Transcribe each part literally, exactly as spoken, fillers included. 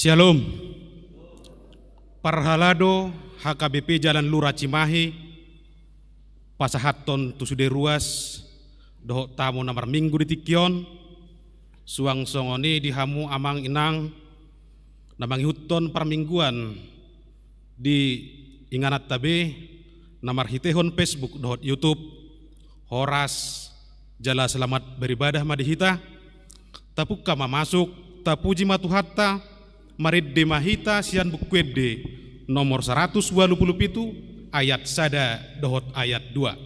Syalom. Parhalado H K B P Jalan Lura Cimahi, pasahathon tu sude ruas dohot tamu na marminggu di tingki on, suang songon i di hamu amang inang na mangihuthon parmingguan di ingananta be na marhitehon Facebook dohot YouTube. Horas jala selamat beribadah ma di hita. Tapungka ma masuk, tapuji ma Tuhanta, marende ma hita sian Buku Ende nomor saratus ualu pulu pitu, ayat sada dohot ayat dua.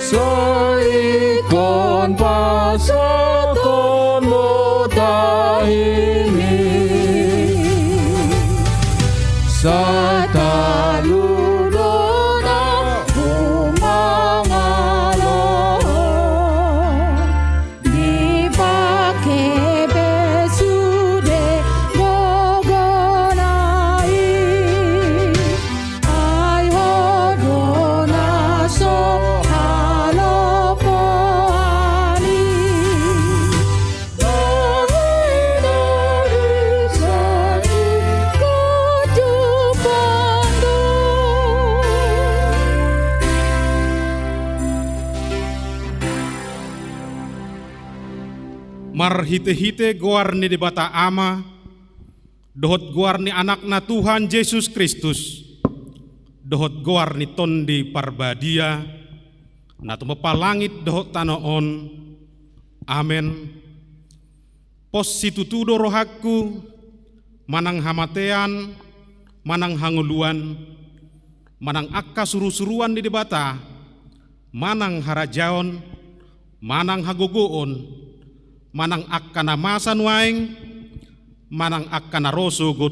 Sai ingkon pasahathon ma hami sai talu do na humangalo. Dipake be sude gogona i, ai Ho do na so halomoan i. Marhitehite goar ni Debata Ama, dohot goar ni Anakna Tuhan Jesus Kristus, dohot goar ni Tondi Parbadia, na tumompa langit dohot tano on. Amen. Pos situtu do rohangku manang hamatean, manang hangoluan, manang angka surusuruan ni Debata, manang harajaon, manang hagogoon, manang angka na masa nuaeng, manang angka na ro sogot,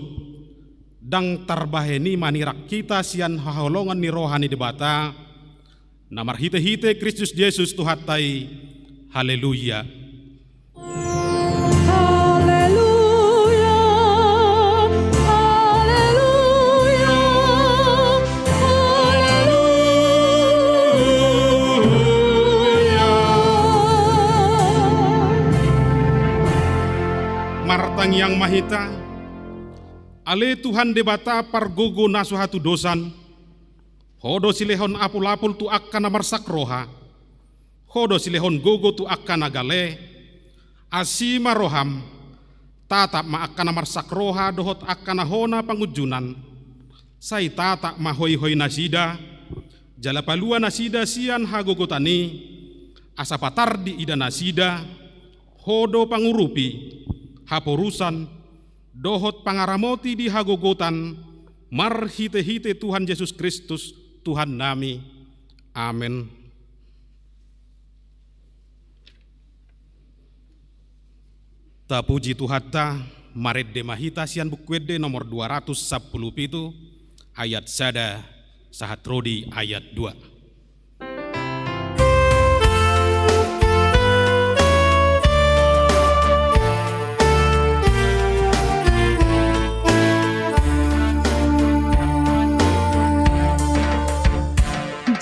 ndang tarbahen i manirang hita sian haholongan ni roha ni Debata, na marhitehite Kristus Jesus Tuhanta i. Haleluya. Haleluya, haleluya, haleluya. Martangiang ma hita. Ale Tuhan Debata pargogo na so hatudosan, Ho do silehon apulapul tu angka na marsak roha. Ho do silehon gogo tu angka na gale. Asi ma roham, tatap ma angka na marsak roha dohot angka na hona pangunjunan. Sai tatap ma hoihoi nasida, jala palua nasida sian hagogotan i, asa patar diida nasida. Ho do pangurupi, haporusan, dohot pangaramoti di hagogotan, marhitehite Tuhan Jesus Kristus, Tuhannami. Amen. Tapuji Tuhanta, marende ma hita sian Buku Ende nomor dua ratus sampulu pitu, ayat sada sahat ro di ayat dua.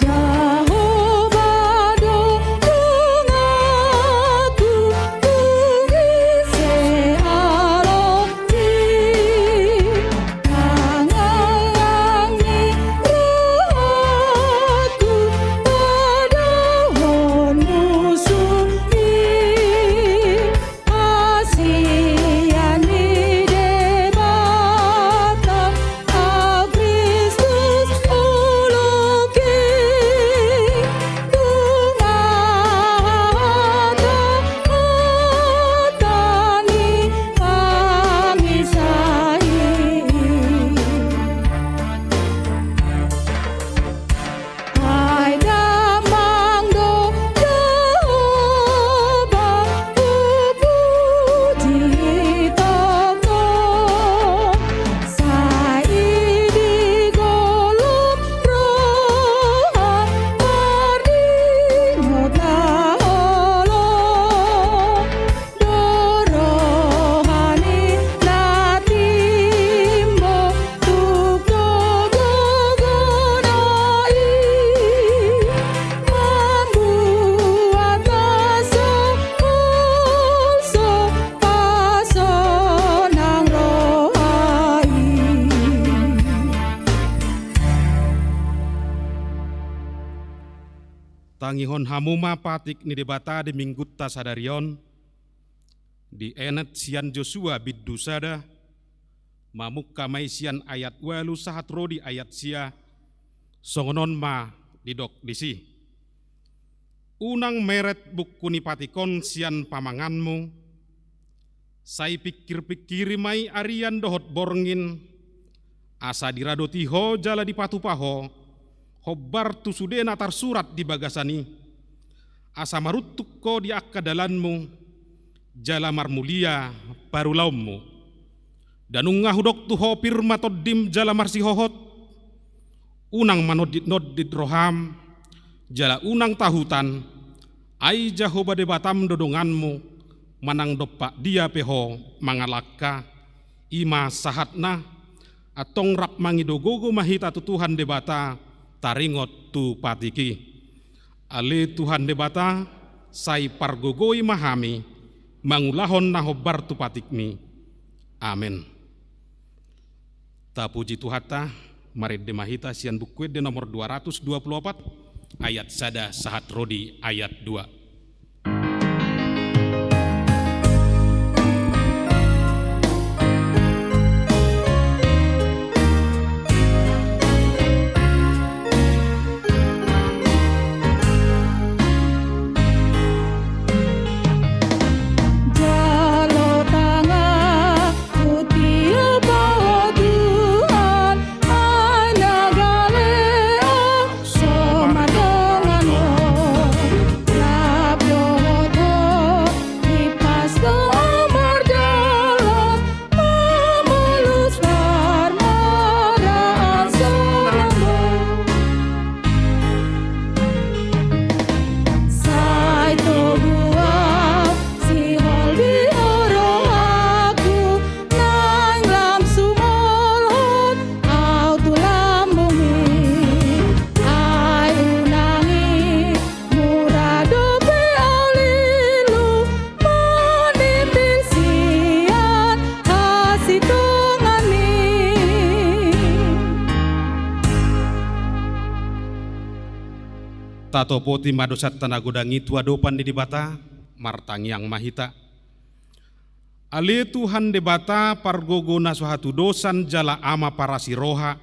Jahowa do donganku, dung ise alo Ai damang do Jahowa hupuji tongtong, sai di golom roha mardingot na holong. Do rohani na timbo tu gogo na i, mambuat na so holso pasonang roha i. Tangihon hamu ma patik ni Debata di Minggunta sadari on, dienet sian Josua bindu sada, mamungka ma i sian ayat ualu sahat ro di ayat sia, songon on ma didok disi. Unang meret buku ni patik on sian pamanganmu, sai pingkirpingkiri ma i arian dohot borngin, asa diradoti ho jala dipatupa ho, hombar tu sude na tarsurat di bagasan i, asa maruntung ho di angka dalanmu, jala marmulia parulaonmu. Nda nunga hudok tu ho pir ma tondim jala marsihohot, unang manonditnondit roham, jala unang tahutan, ai Jahowa Debatam do donganmu, manang dompak dia pe ho mangalangka. I ma sahatna, antong rap mangido gogo ma hita tu Tuhan Debata, taringot tu patik i. Ale Tuhan Debata, sai pargogoi ma hami mangulahon na hombar tu patikmi. Amen. Tapuji Tuhanta, marende ma hita sian Buku Ende nomor dua ratus dua puluh opat, ayat sada sahat ro di ayat dua. Jalo tangan, hutiop ahu Tuhan, ai na gale ahu so mardongan Ho. Rap dohot Ho hipas do ahu mardalan, mamolus parmaraan sonang do. Sai togu ahu, sihol di Ho rohangku, naeng lam sumolhot ahu tu lambungmi. Ai unang i mura dope ahu lilu, manimpil sian hasintonganmi. Tatopoti ma dosanta na godang i tu adopan ni Debata, martangiang ma hita. Ale Tuhan Debata, pargogo na so hatudosan jala Ama parasi roha,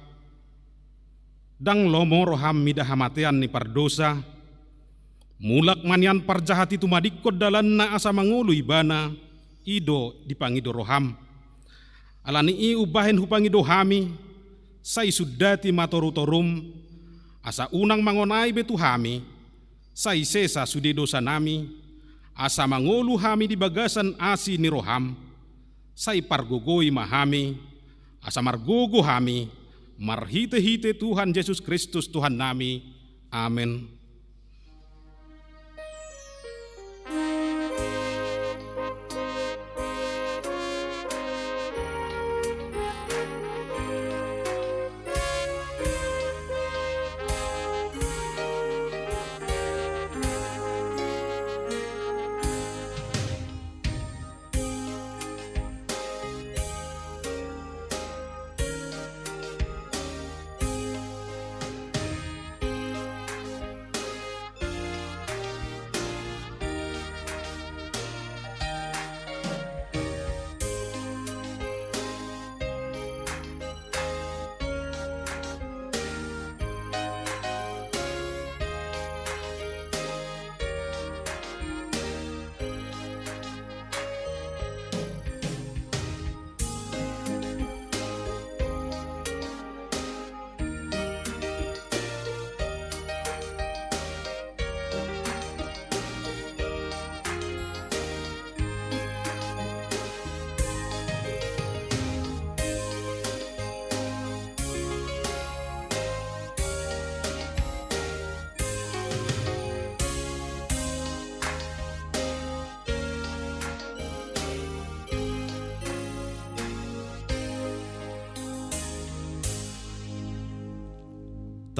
ndang lomo roham mida hamatean ni pardosa, mulak ma nian parjahat i tumadingkon dalanna asa mangolu ibana, i do dipangido roham. Ala ni i umbahen hupangido hami, sai sundati ma torutorum, Asa unang mangonai be tu hami, sai sesa sude dosanami, asa mangolu hami di bagasan asi ni roham, sai pargogoi ma hami, asa margogo hami, marhite-hite Tuhan Jesus Kristus Tuhannami. Amen.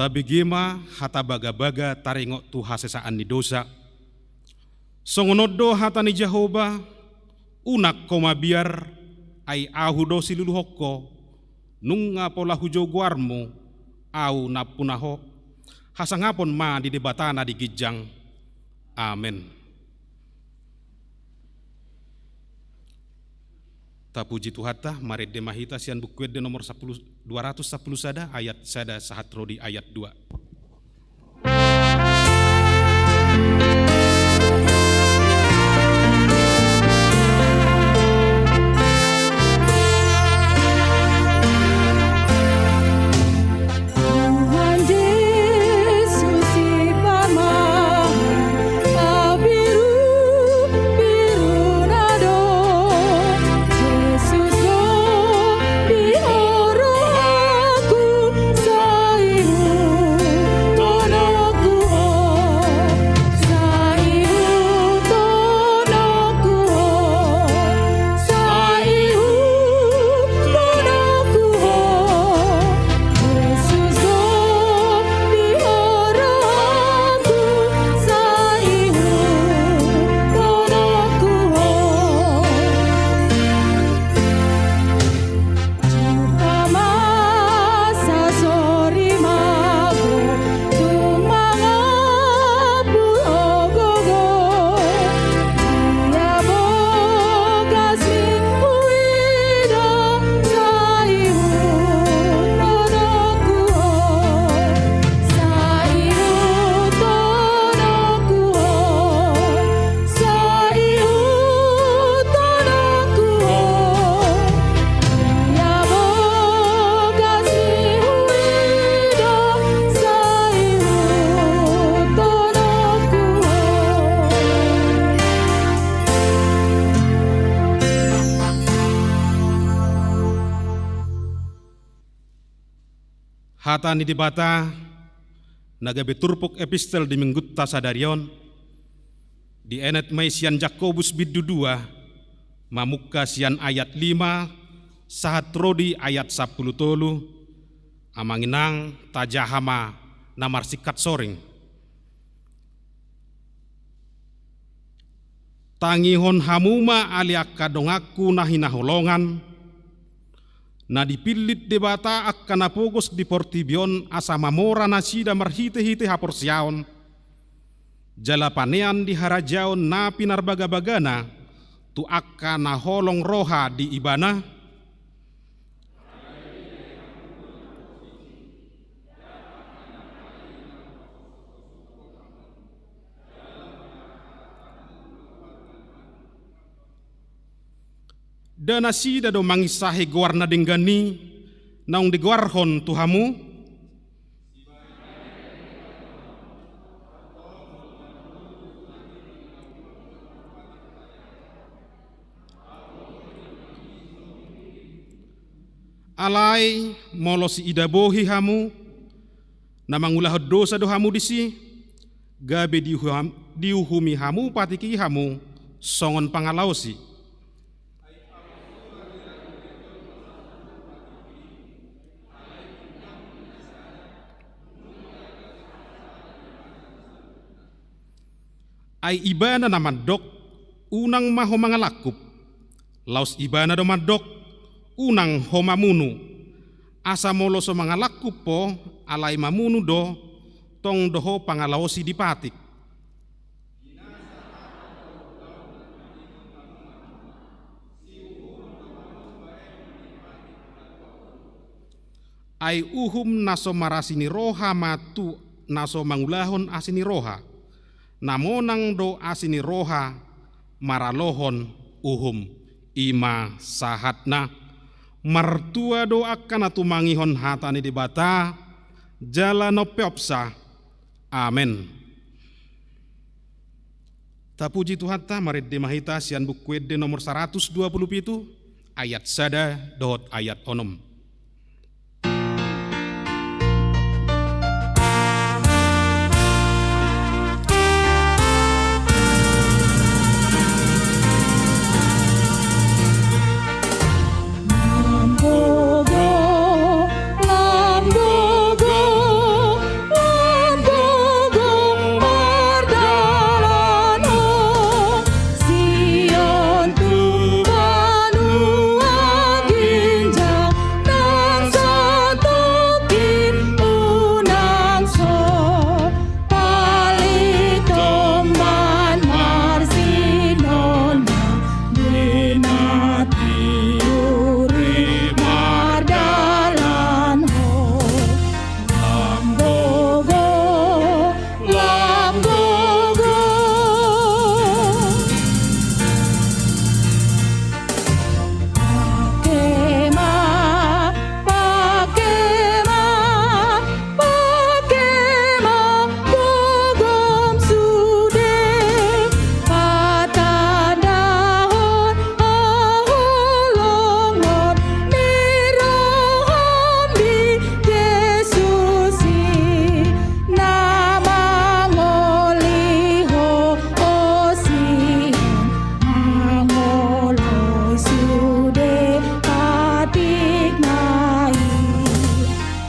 Tabege ma hata bagabaga taringot tu hasesaan ni dosa. Songon on do hata ni Jahowa, unang ho mabiar, ai ahu do siluluhon ho, nunga pola hujou goarmu, ahu nampuna ho, hasangapon ma di Debata na di ginjang. Amen. Tapuji Tuhanta, marende ma hita sian Buku Ende nomor sapuluh, dua ratus sapuluh sada, ayat sada sahat ro di ayat dua. Tuhan Jesus, si pamahan, abiru-biruna do. Jesus do di rohangku, sai hutononku ho, sai hutononku ho, sai hutononku ho. Jesus do di rohangku, sai hutononku ho. Jumpa ma sasori mago, tung mangampul ho gogo. Dia bogasmi huida, sai hutononku ho, sai hutononku ho, sai hutononku ho. Dia bogasmi huida, sai hutononku ho. Hata ni Debata na gabe turpuk epistel di Minggunta sadari on, dienet ma i sian Jakobus bindu dua, mamungka sian ayat lima sahat ro di ayat sampulu tolu. Amang inang, tajaha ma na marsingkat soring. Tangihon hamu ma ale angka donganku na hinaholongan, na dipillit Debata angka na pogos di portibi on asa mamora nasida marhite-hite haporseaon, jala panean di harajaon na pinarbagabagana tu angka na holong roha di Ibana. Nda nasida do manginsahi goar na denggan i naung digoarhon tu hamu? Alai molo siidabohi hamu, na mangulahon dosa do hamu disi, gabe diuham-, diuhumi hamu patik i hamu songon pangalaosi. Ai Ibana na mandok, unang ma ho mangalangkup. Laos Ibana do mandok, unang ho mamunu. Asa molo so mangalangkup ho, alai mamunu do, tong do ho pangalaosi di patik. Ai uhum na so marasi ni roha ma tu na so mangulahon asi ni roha. Na monang do asi ni roha maralohon uhum. I ma sahatna. Martua do angka na tumangihon hata ni Debata, jala na umpeopsa. Amen. Tapuji Tuhanta, marende ma hita sian Buku Ende nomor saratus dua pulu pitu, ayat sada dohot ayat onom. Lam gogo, lam gogo mardalan ho, Sion tu banua ginjang, nang satongkin unang so palit tomban marsinon na di na tiur i mardalan ho. Lam gogo, lam gogo. Pake ma, pake ma, pake ma gogom sude, patandahon haholongon ni roham di Jesus i, na mangoli ho, o Sion, mangoloi sude patikna i.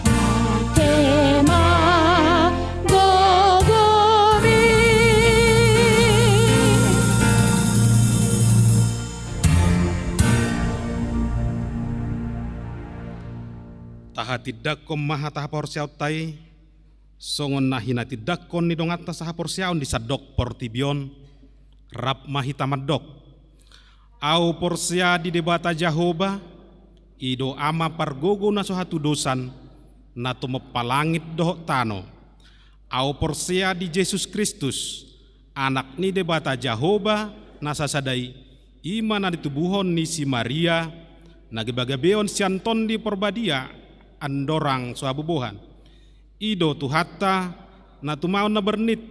Pake ma gogomi. Tahatindangkon ma hata haporseaonta i, songon na hinatindangkon ni donganta sahaporseaon di sandok portibi on, rap ma hita mandok. Ahu porsea di Debata Jahowa, i do Ama pargogo na so hatudosan, na tumompa langit dohot tano. Ahu porsea di Jesus Kristus, Anak ni Debata Jahowa na sasada i, i ma na ditubuhon ni si Maria, na gabagabeon sian Tondi Parbadia, andorang so habobohan. I do Tuhanta, na tumaon na bernit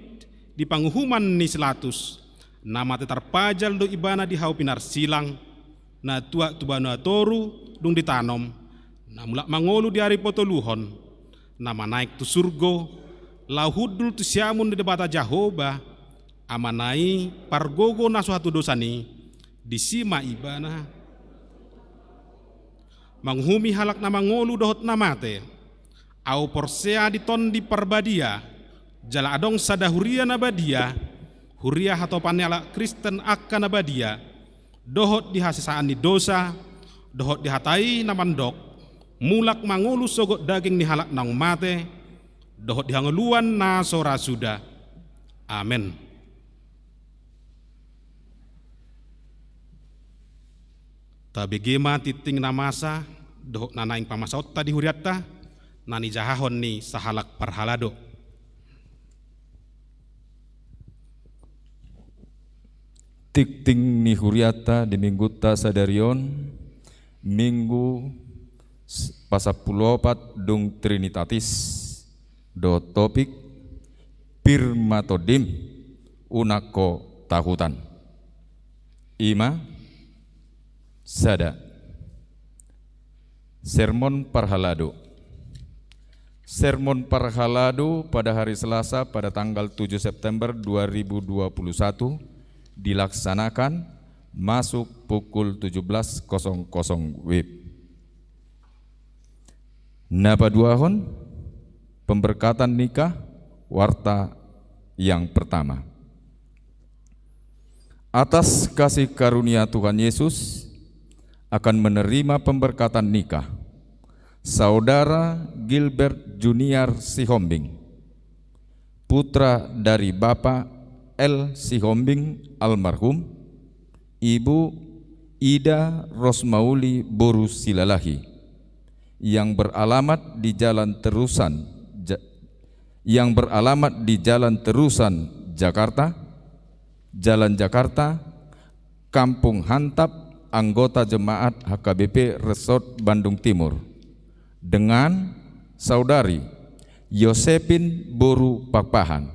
di panguhuman ni si Latus, na mate tarpajal do Ibana di hau pinarsilang, na tuat tu banua toru dung ditanom, na mulak mangolu di ari patoluhon, na manaek tu surgo, laho hundul tu siamun ni Debata Jahowa, Amana i pargogo na so hatudosan i, disi ma Ibana manguhumi halak na mangolu dohot na mate. Ahu porsea di Tondi Parbadia, jala adong sada huria na badia, huria hatopan ni halak Kristen angka na badia, dohot di hasesaan ni dosa, dohot di hata i na mandok, mulak mangolu sogot daging ni halak naung mate, dohot di hangoluan na so ra suda. Amen. Tabege ma tingting na masa dohot na naeng pamasaonta di hurianta, na nijahahon ni sahalak parhalado. Tingting ni hurianta di minggunta sadari on, Minggu s-, pasampulu opat dung Trinitatis, dohot topik, Pir ma tondim, unang ho tahutan. I ma, sada. Sermon Parhalado. Sermon Parhalado pada hari Selasa, pada tanggal tujuh September dua ribu dua puluh satu, dilaksanakan masuk pukul tujuh belas kosong kosong W I B. Na paduahon, pemberkatan nikah, warta yang pertama. Atas kasih karunia Tuhan Yesus, akan menerima pemberkatan nikah Saudara Gilbert Junior Sihombing, putra dari Bapak L Sihombing almarhum, Ibu Ida Rosmauli boru Silalahi, yang beralamat di Jalan Terusan, Ja-, yang beralamat di Jalan Terusan, Jakarta, Jalan Jakarta, Kampung Hantap, anggota jemaat H K B P Resort Bandung Timur, dengan Saudari Yosepin boru Pakpahan,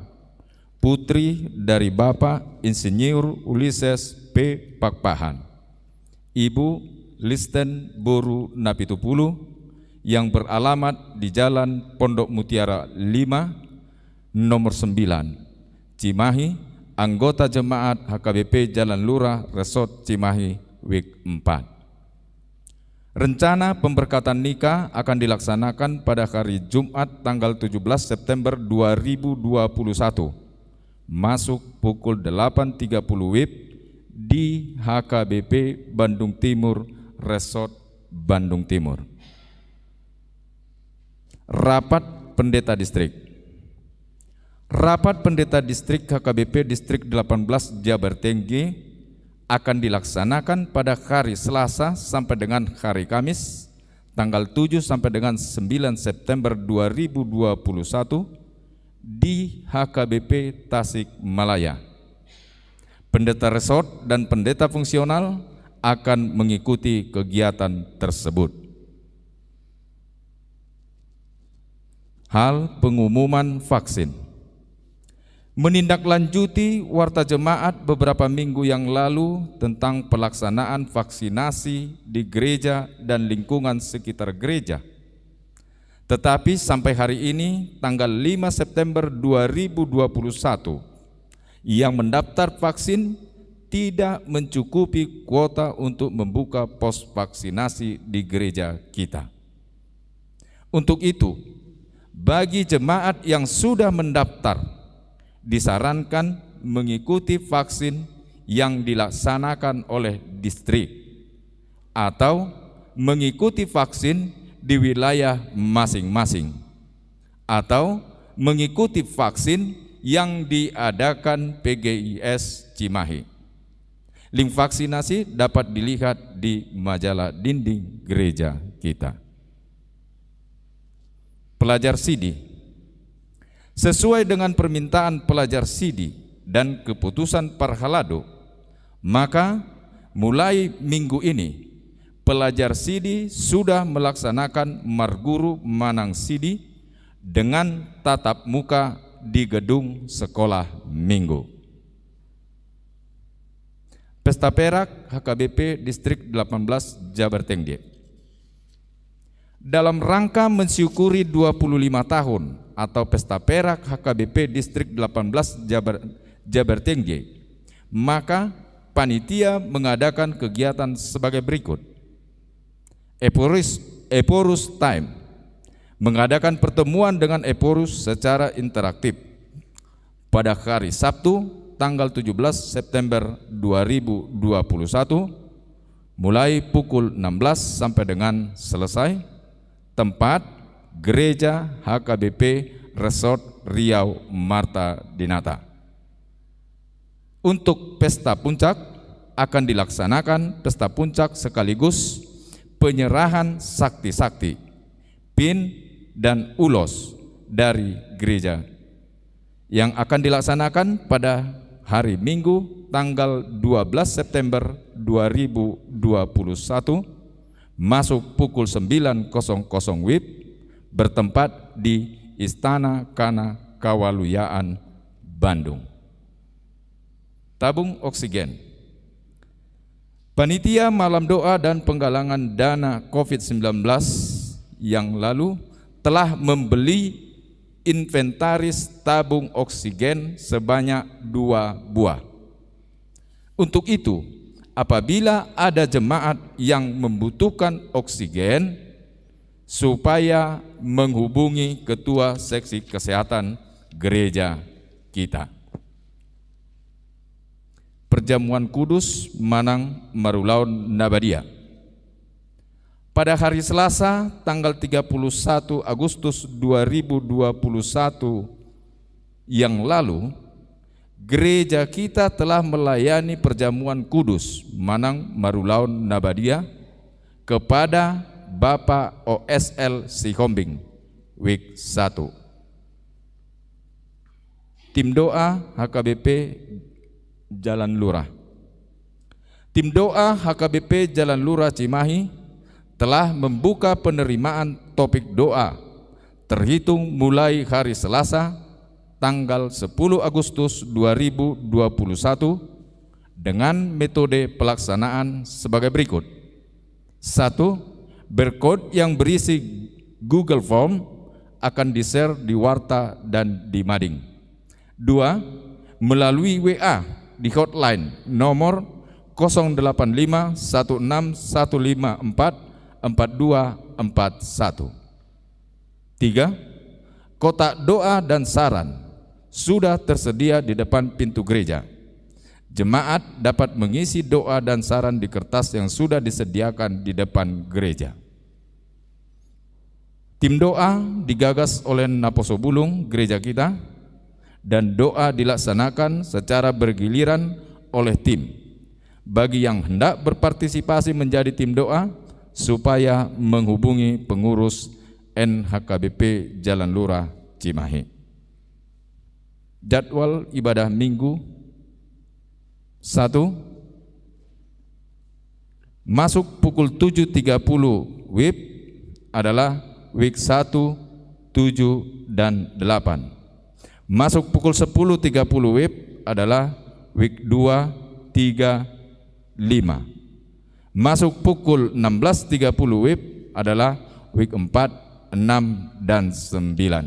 putri dari Bapak Insinyur Ulises P Pakpahan, Ibu Listen boru Napitupulu, yang beralamat di Jalan Pondok Mutiara lima, nomor sembilan, Cimahi, anggota jemaat H K B P Jalan Lurah Resort Cimahi, W I B empat. Rencana pemberkatan nikah akan dilaksanakan pada hari Jumat tanggal tujuh belas September dua ribu dua puluh satu, masuk pukul delapan tiga puluh W I B di H K B P Bandung Timur Resort Bandung Timur. Rapat Pendeta Distrik. Rapat Pendeta Distrik H K B P Distrik delapan belas Jabar Tengge akan dilaksanakan pada hari Selasa sampai dengan hari Kamis, tanggal tujuh sampai dengan sembilan September dua ribu dua puluh satu, di H K B P Tasikmalaya. Pendeta resort dan pendeta fungsional akan mengikuti kegiatan tersebut. Hal pengumuman vaksin. Menindaklanjuti warta jemaat beberapa minggu yang lalu tentang pelaksanaan vaksinasi di gereja dan lingkungan sekitar gereja. Tetapi sampai hari ini, tanggal lima September dua ribu dua puluh satu, yang mendaftar vaksin tidak mencukupi kuota untuk membuka pos vaksinasi di gereja kita. Untuk itu, bagi jemaat yang sudah mendaftar, disarankan mengikuti vaksin yang dilaksanakan oleh distrik, atau mengikuti vaksin di wilayah masing-masing, atau mengikuti vaksin yang diadakan P G I S Cimahi. Link vaksinasi dapat dilihat di majalah dinding gereja kita. Pelajar sidi. Sesuai dengan permintaan pelajar sidi dan keputusan parhalado, maka mulai minggu ini, pelajar sidi sudah melaksanakan marguru manang sidi dengan tatap muka di gedung sekolah minggu. Pesta Perak H K B P Distrik delapan belas Jabar Tengge. Dalam rangka mensyukuri dua puluh lima tahun atau Pesta Perak H K B P Distrik delapan belas Jabar, Jabar Tengge, maka panitia mengadakan kegiatan sebagai berikut. Ephorus, Ephorus Time mengadakan pertemuan dengan Ephorus secara interaktif pada hari Sabtu, tanggal tujuh belas September dua ribu dua puluh satu, mulai pukul enam belas sampai dengan selesai. Tempat, Gereja H K B P Resort Riau Marta Dinata. Untuk pesta puncak, akan dilaksanakan pesta puncak sekaligus penyerahan sakti-sakti, pin, dan ulos dari gereja, yang akan dilaksanakan pada hari Minggu, tanggal dua belas September dua ribu dua puluh satu, masuk pukul sembilan kosong kosong W I B, bertempat di Istana Kana Kawaluyaan, Bandung. Tabung oksigen. Panitia Malam Doa dan Penggalangan Dana covid sembilan belas yang lalu telah membeli inventaris tabung oksigen sebanyak dua buah. Untuk itu, apabila ada jemaat yang membutuhkan oksigen, supaya menghubungi ketua seksi kesehatan gereja kita. Perjamuan kudus manang marulaon na badia. Pada hari Selasa, tanggal tiga puluh satu Agustus dua ribu dua puluh satu yang lalu, gereja kita telah melayani perjamuan kudus manang marulaon na badia kepada Bapak O S L Sihombing, Wik satu. Tim doa H K B P Jalan Lurah. Tim doa H K B P Jalan Lurah Cimahi telah membuka penerimaan topik doa terhitung mulai hari Selasa, tanggal sepuluh Agustus dua ribu dua puluh satu, dengan metode pelaksanaan sebagai berikut. Satu, berkot yang berisi Google Form akan di-share di warta dan di mading. Dua, melalui W A di hotline nomor kosong delapan lima satu enam satu lima empat empat dua empat satu. Tiga, kotak doa dan saran sudah tersedia di depan pintu gereja. Jemaat dapat mengisi doa dan saran di kertas yang sudah disediakan di depan gereja. Tim doa digagas oleh Naposobulung gereja kita, dan doa dilaksanakan secara bergiliran oleh tim. Bagi yang hendak berpartisipasi menjadi tim doa, supaya menghubungi pengurus N H K B P Jalan Lurah Cimahi. Jadwal ibadah Minggu. Satu, masuk pukul tujuh tiga puluh W I B adalah W I B satu, tujuh, dan delapan. Masuk pukul sepuluh tiga puluh W I B adalah W I B dua, tiga, lima. Masuk pukul enam belas tiga puluh W I B adalah W I B empat, enam, dan sembilan.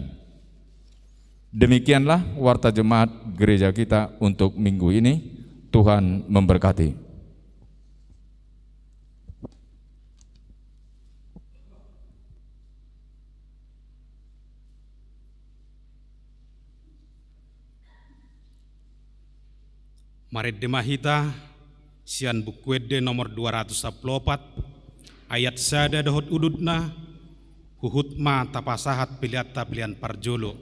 Demikianlah warta jemaat gereja kita untuk minggu ini. Tuhan memberkati. Marende ma hita sian Buku Ende nomor dua ratus sampulu opat, ayat sada dohot udutna, huhut ma tapasahat peleanta pelean parjolo.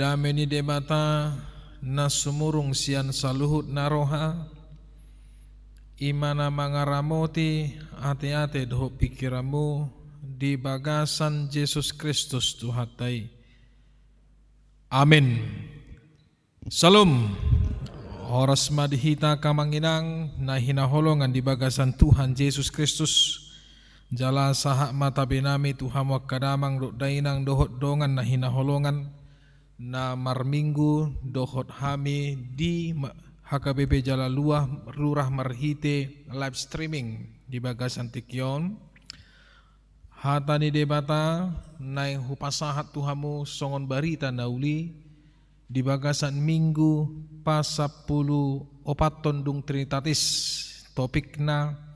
Dame ni Debata na sumurung sian saluhut na roha, i ma na mangaramoti ateate dohot pingkiranmu di bagasan Jesus Kristus Tuhanta i. Amin. Syalom. Horas ma di hita angka amang inang na hinaholongan di bagasan Tuhan Jesus Kristus. Jala sahat ma tabe nami tu hamu angka damang dohot dainang dohot dongan na hinaholongan na marminggu dohot hami di ma-, H K B P Jalalua, Lurah marhite live streaming di bagasan tingki on. Hata ni Debata naeng hupasahat tu hamu songon barita na uli di bagasan minggu pasampulu opathon dung Trinitatis, topikna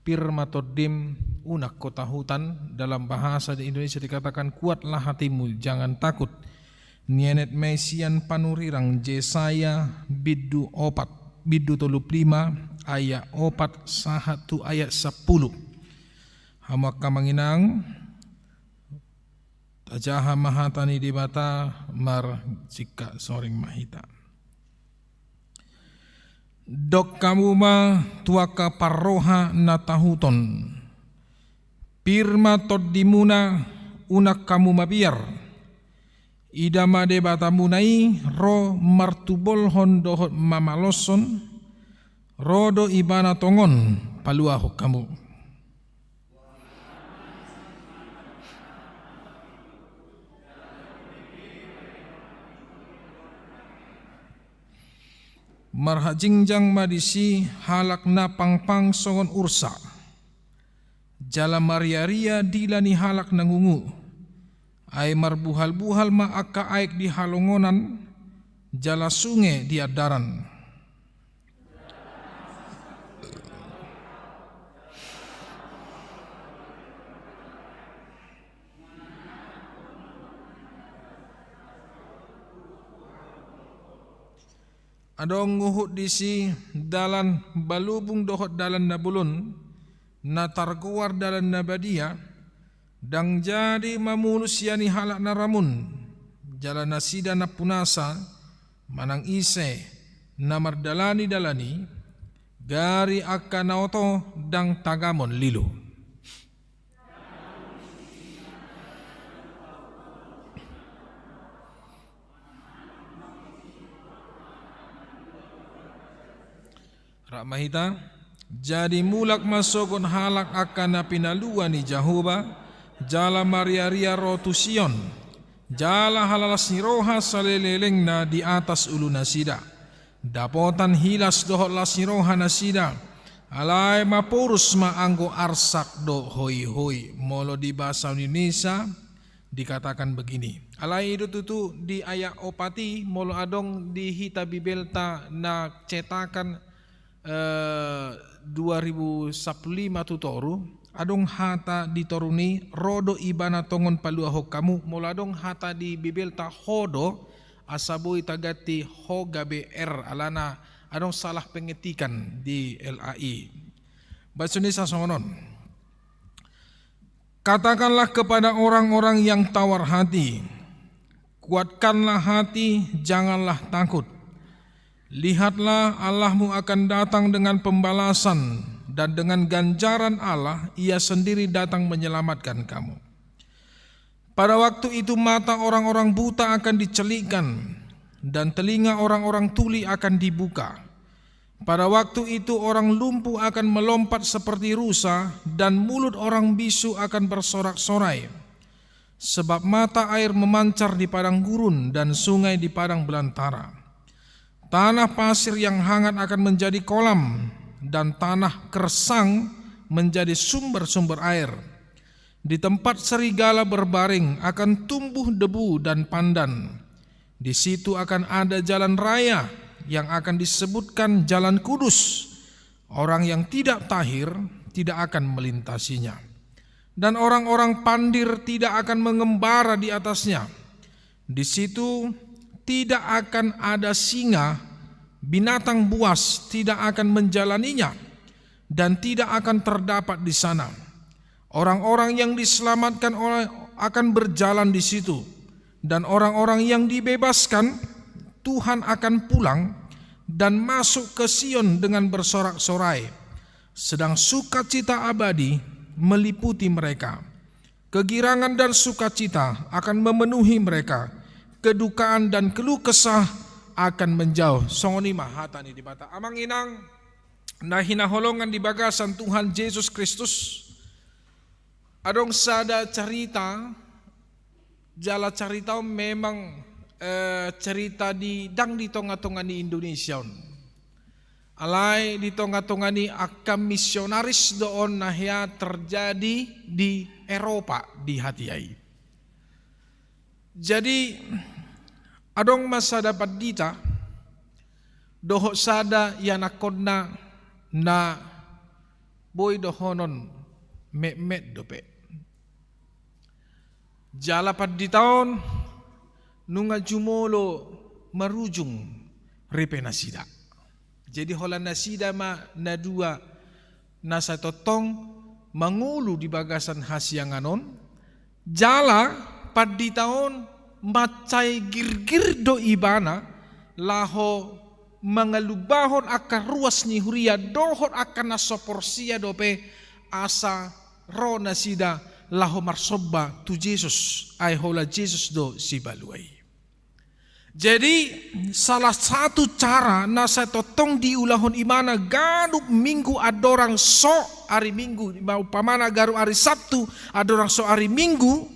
Pir ma tondim, unang ho tahutan, dalam bahasa di Indonesia dikatakan kuatlah hatimu, jangan takut. Nienet ma i sian panurirang Jesaya bindu opat, bindu tolu pulu lima, ayat opat sahat tu ayat sampulu. Hamu angka amang inang, tajaha ma hata ni Debata, marsingkat soring ma hita. Dok hamu ma tu angka parroha na tahuton. Pir ma tondimuna, unang hamu mabiar. Ida ma Debatamuna i ro martubolhon dohot mamaloshon, ro do Ibana tongon paluahon hamu. Marhajingjang ma disi halak na pangpang songon ursa, jala mariaria dila ni halak na ngungu. Ai marbuhalbuhal ma angka aek di halongonan, jala sunge di andaran. Adong huhut disi dalan balubung dohot dalan na bolon, na targoar dalan na badia, ndang jadi mamolus ia ni halak na ramun, jala nasida nampunasa, manang ise na mardalani dalan i, gari angka na oto ndang tagamon lilu. Rap ma hita. Jadi mulak ma sogot halak angka na pinalua ni Jahowa, jala mariaria ro tu Sion, jala halalas ni roha saleleng-lelengna di atas ulunasida. Dapotan hilas dohot las ni roha nasida, alai maporus ma anggo arsak dohot hoihoi. Molo di bahasa Indonesia dikatakan begini. Alai i do tutu di ayat opat i, molo adong di hita Bibelta na cetakan, eh, dua ribu sampulu lima tu toru, adong hata di toru ni, ro do Ibana tongon paluahon hamu, molo adong hata di Bibelta ho do, asa boi taganti ho gabe R, alana adong salah pengetikan di L A I. Bahasa Indonesia songon on. Katakanlah kepada orang-orang yang tawar hati, kuatkanlah hati, janganlah takut. Lihatlah, Allahmu akan datang dengan pembalasan, dan dengan ganjaran Allah, Ia sendiri datang menyelamatkan kamu. Pada waktu itu mata orang-orang buta akan dicelikkan, dan telinga orang-orang tuli akan dibuka. Pada waktu itu orang lumpuh akan melompat seperti rusa, dan mulut orang bisu akan bersorak-sorai. Sebab mata air memancar di padang gurun dan sungai di padang belantara. Tanah pasir yang hangat akan menjadi kolam, dan tanah kersang menjadi sumber-sumber air. Di tempat serigala berbaring akan tumbuh debu dan pandan. Di situ akan ada jalan raya yang akan disebutkan Jalan Kudus. Orang yang tidak tahir tidak akan melintasinya. Dan orang-orang pandir tidak akan mengembara di atasnya. Di situ tidak akan ada singa, binatang buas tidak akan menjalaninya, dan tidak akan terdapat di sana. Orang-orang yang diselamatkan oleh, akan berjalan di situ, Dan orang-orang yang dibebaskan Tuhan akan pulang dan masuk ke Sion dengan bersorak-sorai, sedang sukacita abadi meliputi mereka. Kegirangan dan sukacita akan memenuhi mereka. Kedukaan dan keluh kesah akan menjauh. Songon i ma hata ni Debata. Amang inang na hinaholongan di bagasan Tuhan Jesus Kristus, adong sada cerita, jala cerita on memang, eh, cerita di, dang di tonga-tonga ni Indonesia on. Alai di tonga-tonga ni angka misionaris do on na hea terjadi di Eropa di hatiha i. Jadi, adong ma sada pandita dohot sada ianakkonna na boi dohonon metmet dope. Jala pandita on nunga jumolo marujung ripe nasida. Jadi holan nasida ma na dua na sai tongtong mangolu di bagasan hasiangan on, jala pandita on mansai girgir do ibana laho mangalumbahon angka ruas ni huria dohot angka na so porsea dope asa ro nasida laho marsomba tu Jesus, ai holan Jesus do sipalua i. Jadi, salah satu cara na sai tongtong diulahon ibana ganup minggu andorang so ari Minggu, ma umpamana ganup ari Sabtu andorang so ari Minggu,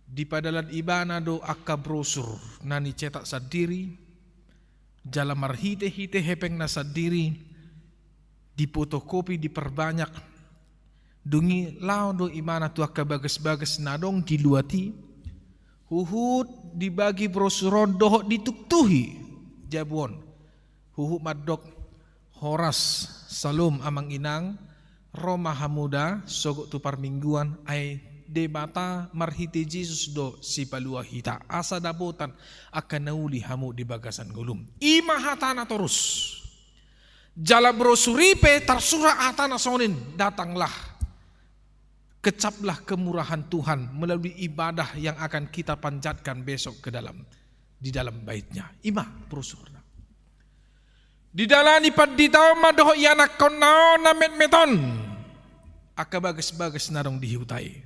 dipadalan ibana do angka brosur na nicetak sandiri, jala marhite-hite hepengna sandiri, dipotokopi, diperbanyak. Dung i laho do ibana tu angka bagas-bagas na adong di luat i, huhut dibagi brosur on dohot dituktuhi jabu on. Huhut mandok, "Horas, salom amang inang, ro ma hamu da sogot tu parmingguan, ai Debata marhite Jesus do sipalua hita, asa dapotan angka na uli hamu di bagasan ngolum." I ma hatana torus. Jala brosur i pe tarsurat hatana songon i, "Datanglah, kecaplah kemurahan Tuhan melalui ibadah yang akan kita panjatkan besok ke dalam, di dalam bait-Nya." I ma brosurna. Didalani pandita on ma dohot ianakkonna on na metmet on angka bagas-bagas na adong di huta i.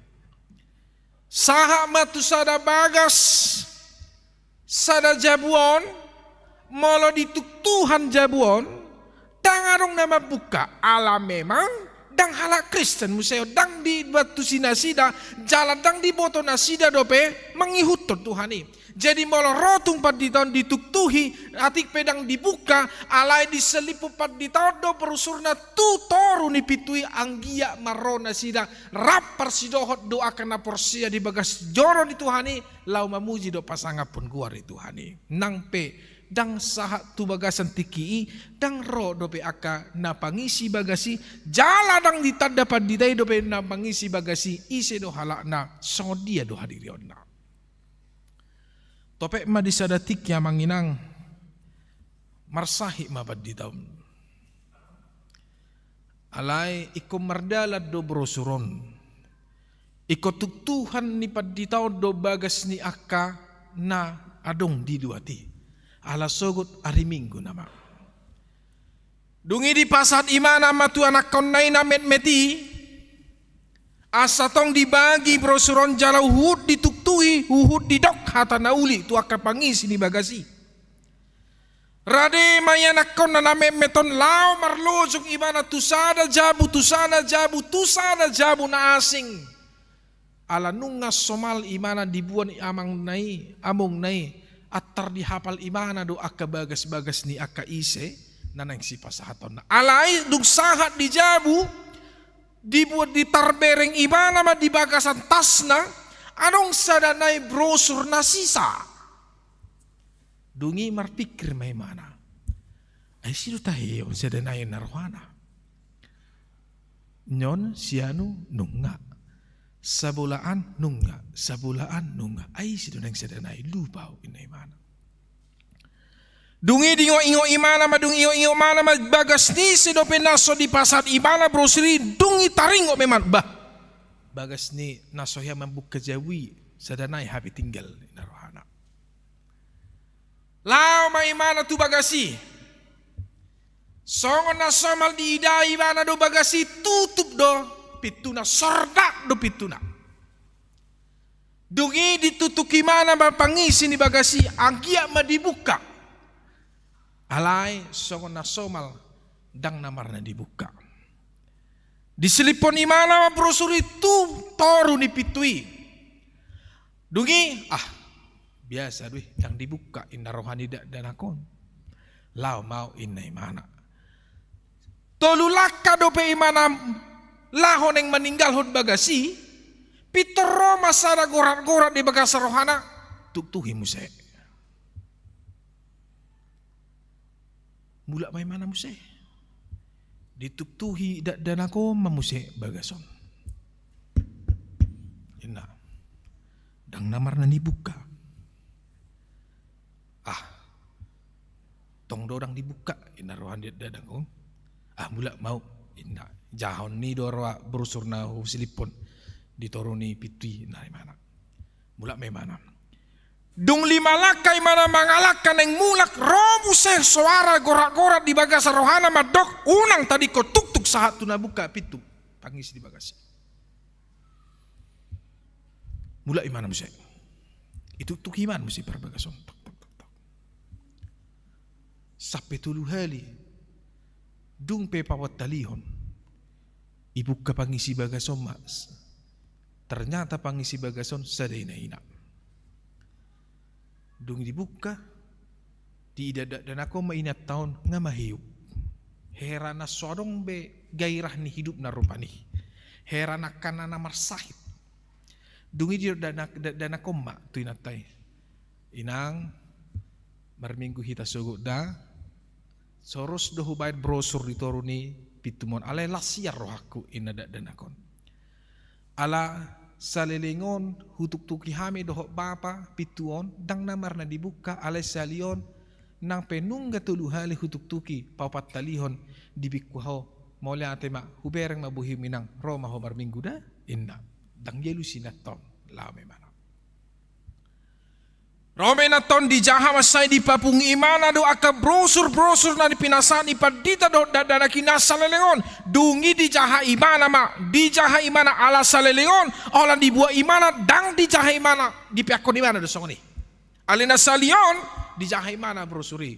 Sahat ma tu sada bagas, sada jabu on, molo dituktuhon jabu on, dang adong na mambuka, ala memang dang halak Kristen muse on, dang dibantusi nasida, jala dang diboto nasida dope mangihuthon Tuhan i. Jadi molo ro tung pandita on dituktuhi, atik pe dang dibuka, alai diselipu pandita on do brosurna tu toru ni pintu i, anggiat ma ro nasida rap parsidohot dohot angka na porsea di bagas joro ni Tuhan i, laho mamuji dohot pasangaphon goar ni Tuhan i. Nang pe dang sahat tu bagasan tingki i, dang ro dope angka na pangisi bagas i, jala dang ditanda pandita i dope na pangisi bagas i, ise do halakna, songon dia do hadirionna. Topet ma di sada tingki, amang inang, marsahit ma pandita on. Alai ingkon mardalan do brosur on. Ingkon tuktuhon ni pandita on do bagas ni angka na adong di luat i. Ala sogot ari Minggu nama. Dung i dipasahat ibana ma tu anakkonna i na metmet i, asa tong dibagi brosur on jala huhut dituktuhi, huhut didok hata na uli tu angka pangisi ni bagas i. Rade ma ianakkonna na metmet on laho marlojong ibana tu sada jabu, tu sada jabu, tu sada jabu na asing. Ala nunga somal ibana diboan amangna i, amongna i, antar dihapal ibana do angka bagas-bagas ni angka ise na naeng sipasahatonna. Alai dung sahat di jabu, diboan, ditarbereng ibana ma di bagasan tasna, adong sada nai brosur na sisa. Dung i marpingkir ma ibana, "Ai ise do tahe on sada nai na rohana?" Nion si anu nunga. Sabola an nunga, sabola an nunga. Ai ise do naeng sada nai, lupa au, ninna ibana. Dung i diingot-ingot ibana ma, dung diingot-ingot ibana ma bagas ni ise dope na so dipasahat ibana brosur i, dung i taringot ma ibana, bah, bagas ni na so hea mambuka jabu i. Sada nai hape tinggal, ninna rohana. Laho ma imana tu bagas i. Songon na somal diida imana do bagas i, tutup do pintuna, sordak do pintuna. Dung i dituktuk imana ma pangisi ni bagas i, anggiat ma dibuka. Alai songon na somal ndang na marna dibuka. Disiliphon imana ma brosur i tu toru ni pintu i. Dung i, ah, biasa do i, ndang dibuka, ninna roha ni dakdanak on. Laho ma au, ninna imana. Tolu langka dope imana laho naeng maninggalhon bagas i, pintor ro ma sada gorat-gorat di bagasan rohana, tuktuhi muse. Mulak ma imana muse. Dituktuhi dakdanak on ma muse bagas on. Ninna. Ndang na marna dibuka. Ah. Tong do ndang dibuka, ninna roha ni dakdanak on. Ah, mulak ma au, ninna. Jahahon ni do roha brosur na husiliphon di toru ni pintu i, ninna imana. Mulak ma imana. Dung lima langka imana mangalangka naeng mulak, ro muse soara gorat-gorat di bagasan rohana mandok, unang tadingkon, tuktuk sahat tu na buka pintu pangisi di bagas i. Mulak imana muse. Ituktuk imana muse parbagas on. Tok, tok, tok, tok. Sampe tolu hali. Dung pe paopat halihon. Ibuka pangisi bagas on ma. Ternyata pangisi bagas on sada ina-ina. Dung dibuka, diida dakdanak on ma inanta on, nga mahiup. Hera na so adong be gairah ni hidupna rupani. Hera na angka na marsahit. Dung i didok dakdanak, dakdanak on ma tu inanta i. Inang, marminggu hita sogot da, so ros do hubaen brosur di toru ni pintum on, alai las sian rohangku, ninna dakdanak on. Ala saleleng on hutuktuki hami dohot bapa pintu on, ndang na marna dibuka, alai sahali on nang pe nunga tolu hali hutuktuki, paopat halihon dibingku ho, mauliate ma, hubereng ma bohim inang, ro ma ho marminggu da, ninna. Ndang dialusi inanta on, laho ma imana. Ro ma inanta on, dijaha ma sai, dipapungu imana do angka brosur-brosur na pinasahat ni pandita dohot dakdanak i na saleleng on. Dung i dijaha imana ma, dijaha imana ala saleleng on, holan dibuat imana, ndang dijaha imana, dipeakkon imana do songon i. Alai na sahali on, dijaha imana brosur i.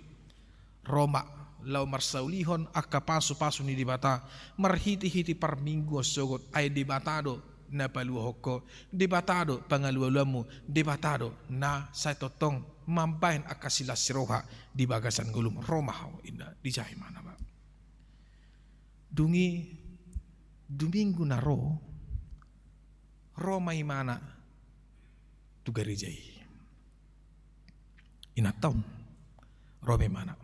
Ro ma, laho marsaulihon angka pasu-pasu ni Debata, marhite-hite parmingguon sogot, ai Debata do na paluahon ho, Debata do pangalualuanmu, Debata do na sai tongtong mambaen angka silas ni roha di bagasan ngolum, ro ma ho, ninna, dijaha imana ma. Dung i, di minggu na ro, ro ma imana tu gareja i. Inanta on, ro ma imana.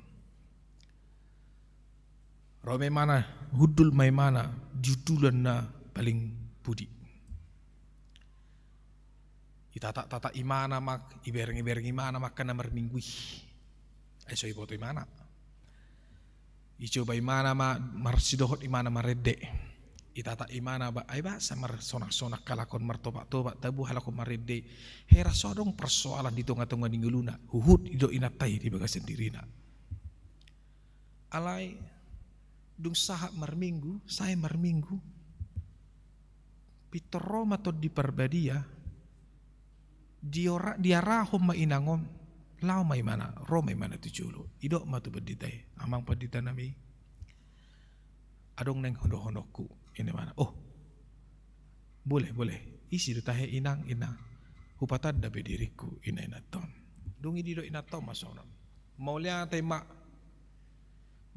Ro ma imana, hundul ma imana di hundulan na paling pudi. Itatak-tatak imana ma, ibereng-ibereng imana ma angka na marminggu i. Ai so iboto imana. Icoba imana ma, marsidohot imana marende. Itatak imana ba, ai ba, sai marsonang-sonang halak on, martopak-topak tabu halak on marende. Hera so adong persoalan di tonga-tonga ni ngoluna. Huhut didok inanta i di bagasan dirina. Alai, dung sahat marminggu, sae marminggu, pintor ro ma Tondi Parbadia, diora-, diarahon ma inang on, laho ma imana, ro ma imana tu jolo. Didok ma tu pandita i, amang pandita nami, adong naeng hudohononku, ninna imana. Oh, boleh, boleh. Ise do tahe inang, ninna. Hupatanda be diringku, ninna inanta on. Dung i didok inanta on ma songon on. Mauliate ma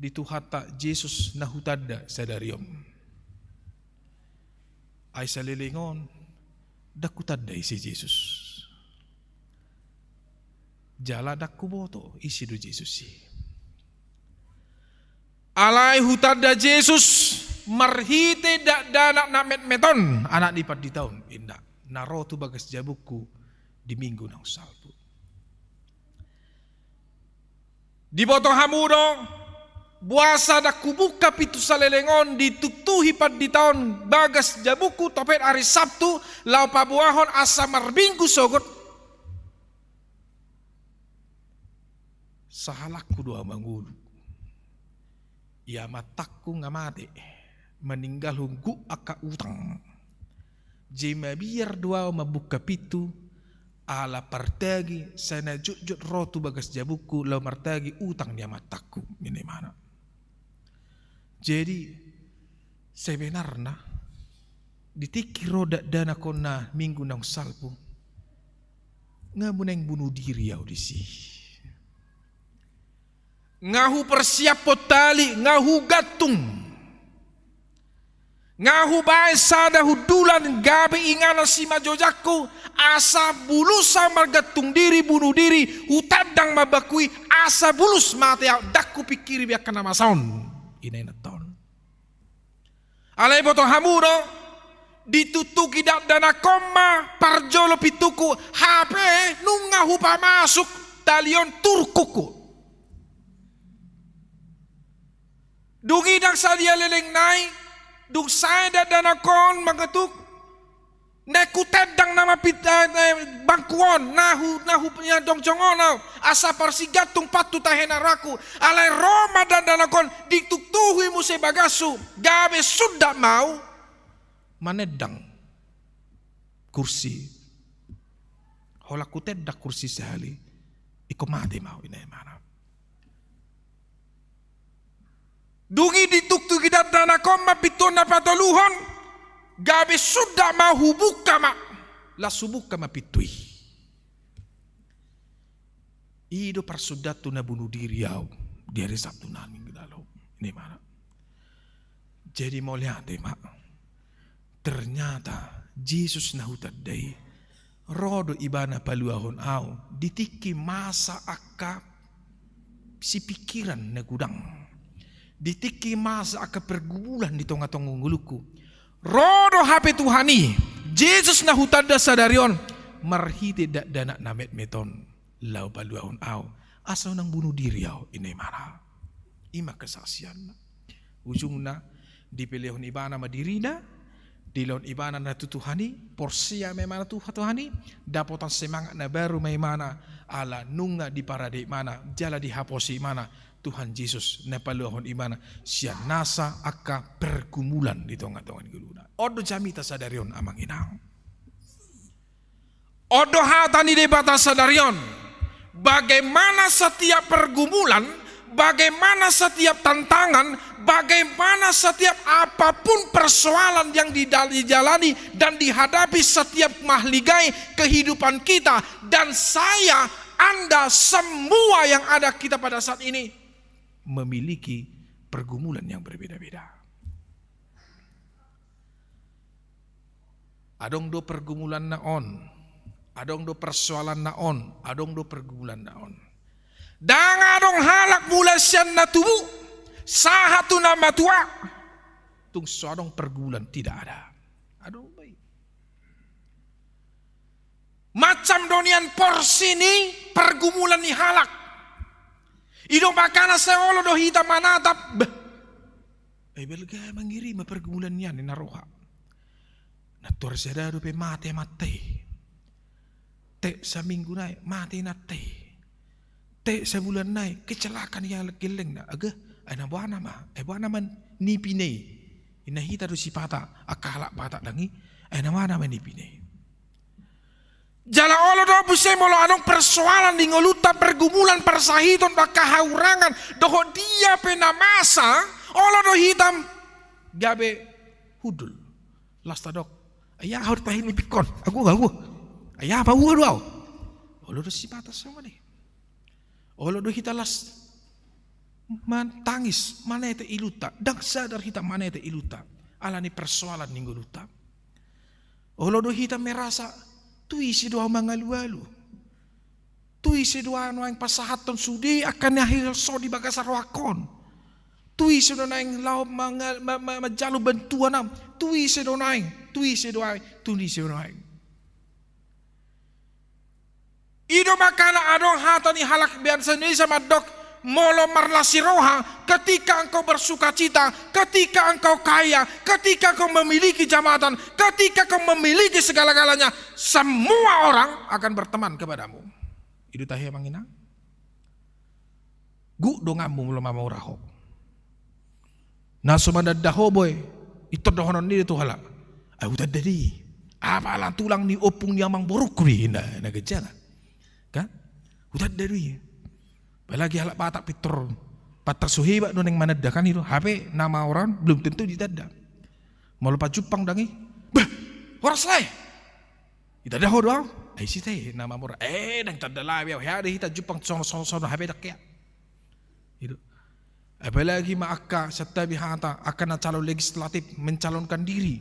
di Tuhanta Jesus na hutanda sadari on. Ai saleleng on, ndang hutanda ise Jesus. Jala ndang huboto ise do Jesus i. Alai hutanda Jesus marhite dakdanak na metmet on, anak ni pandita on, ninna. Na ro tu bagas jabungku di minggu naung salpu. Diboto hamu do, Boasa ndang hubuka pintu saleleng on, dituktuhi pandita on bagas jabungku topet ari Sabtu, laho paboahon asa marminggu sogot. Sahalakku do ahu mangolu. Ia amantangku nga mate, maninggalhon guk angka utang. Jadi mabiar do ahu mambuka pintu, ala partagi sai na jotjot ro tu bagas jabungku laho martagi utang ni amantangku, ninna imana. Jadi sebenarna di tingki ro dakdanak on na minggu naung salpu, nga ahu naeng bunuh diri ahu disi. Nga hupersiaphon tali, nga hugantung. Nga hubaen sada hundulan gabe inganan simanjojangku, asa bulus ahu margantung diri, bunuh diri, hutandang ma bangku i, asa bulus mate ahu, ndang hupingkiri be angka na masa on. Inna inanta on. Alai boto hamu do, dituktuki dakdanak on ma parjolo pintuku, hape nunga hupamasuk tali on turkukku. Dung i ndang sadia leleng nai, dung sae dakdanak on mangetuk, naeng hutandang nama pit-, eh, eh, bangku on, na hu-, na hu-, na jongjong on ahu, asa parsigantung pathu tahe na rohangku, alai ro ma dakdanak on, dituktuhi muse bagashu, gabe sundat ma ahu manendang kursi. Holan hutendang kursi sahali, ingkon mate ma ahu, inna imana. Dung i dituktuki dakdanak on ma pintu on na patoluhon, gabe sundat ma ahu, hubuka ma, las hubuka ma pintu i. I do parsundathu na bunuh diri ahu di ari Sabtu na minggu lalu, inna imana. Jadi mauliate ma. Ternyata Jesus na hutanda i, ro do ibana paluahon ahu di tingki masa angka sipingkiran na godang, di tingki masa angka pergumulan di tongatonga ngolungku. Ro do hape Tuhan i, Jesus na hutanda sadari on, marhite dakdanak na metmet on, laho paluahon ahu, asa unang bunuh diri ahu, inna imana. I ma kesaksianna. Ujungna, dipelehon ibana ma dirina, dilehon ibana na tu Tuhan i, porsea ma imana tu Tuhan i, dapotan semangat na baru ma imana, ala nunga diparade imana, jala dihaposi imana Tuhan Jesus, na paluahon ibana sian nasa angka pergumulan di tongatonga ni ngoluna. On do jamita sadari on, amang inang. On do hata ni Debata sadari on. Bagaimana setiap pergumulan, bagaimana setiap tantangan, bagaimana setiap apapun persoalan yang didal-, dijalani dan dihadapi setiap mahligai kehidupan kita dan saya, Anda, semua yang ada kita pada saat ini memiliki pergumulan yang berbeda-beda. Adong do pergumulanna on, adong do persoalanna on, adong do pergumulanna on. Ndang adong halak mulai sian na tubu, sahat tu na matua, tung so adong pergumulan, tidak ada. Adong bae. Macam do nian porsi ni pergumulan ni halak. I do makana sai olo do hita manatap, bah. Ai balga mangiri ma pergumulan nian, ninna roha. Na tuar sada dope mate amanta i. Te saminggu nai mate inanta i. Te sabulan nai kecelakaan ia gellengna. Aga, ai na boana ma, ai boana ma nipina i. Inna hita do sipata, angka halak Batak dang i, ai na boana ma nipina i. Jala olo do muse molo adong persoalan di ngolunta, pergumulan, parsahiton, angka haurangan, dohot dia pe na masa, olo do hita gabe hundul. Las tadok. Ai aha do tahe ni pingkon? Agu, agu. Ai aha, paboa do ahu? Olo do sipata songon i. Olo do hita las mantangis, manete ilunta, ndang sadar hita manete ilunta, ala ni persoalan ni ngolunta. Olo do hita merasa, tu ise do ahu mangalualu? Tu ise do ahu nuaeng pasahathon sude angka na hil so di bagasan rohangkon? Tu ise do naeng laho manga-, ma-, ma-, manjalo bantuan am? Tu ise do naeng? Tu ise do aeng? Tu ise do naeng? I do makana adong hata ni halak bangsa Indonesia mandok, Molo marlas ni roha, ketika engkau bersukacita, ketika engkau kaya, ketika engkau memiliki jabatan, ketika engkau memiliki segala-galanya, semua orang akan berteman kepadamu. I do tahe, Amang Inang. Gok donganmu molo mamora ho. Na so mananda ho boe, pintor dohonon ni do tu halak: "Ah, hutanda do i. Apala tulang ni ompung ni amangborungku do i," ninna, na ganjang. Kan? "Hutanda do i." Apalagi halak Batak pintor, pintor so hebat do naeng mananda, kan, i do. Hape na mamora on belum tentu ditanda. Molo pajumpang ndang i, "Bah, horas lae. Ditanda ho do au." "Ai ise tahe na mamora?" "Eh, ndang tanda lae be au. Hea do hita jumpang sono, sono, sono, hape ndang hea." I do. Apalagi ma angka, santabi hata, angka na calon legislatif, mencalonkan diri.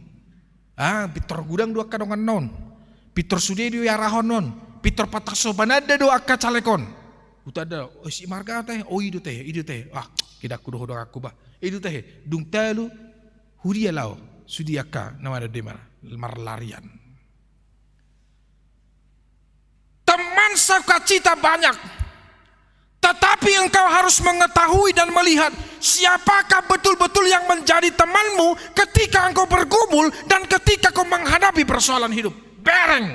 Ah, pintor godang do angka donganna on. Pintor sude do iarahon on. Pintor pintor so mananda do angka caleg on. "Hutanda, oh, si marga tahe?" "Oh, i do tahe, i do tahe." "Ah, hea do ho do donganku bah." I do tahe, dung talu, huria laho sude angka na mananda i, marlarian. Teman sukacita banyak, tetapi engkau harus mengetahui dan melihat siapakah betul-betul yang menjadi temanmu ketika engkau bergumul dan ketika kau menghadapi persoalan hidup. Bereng,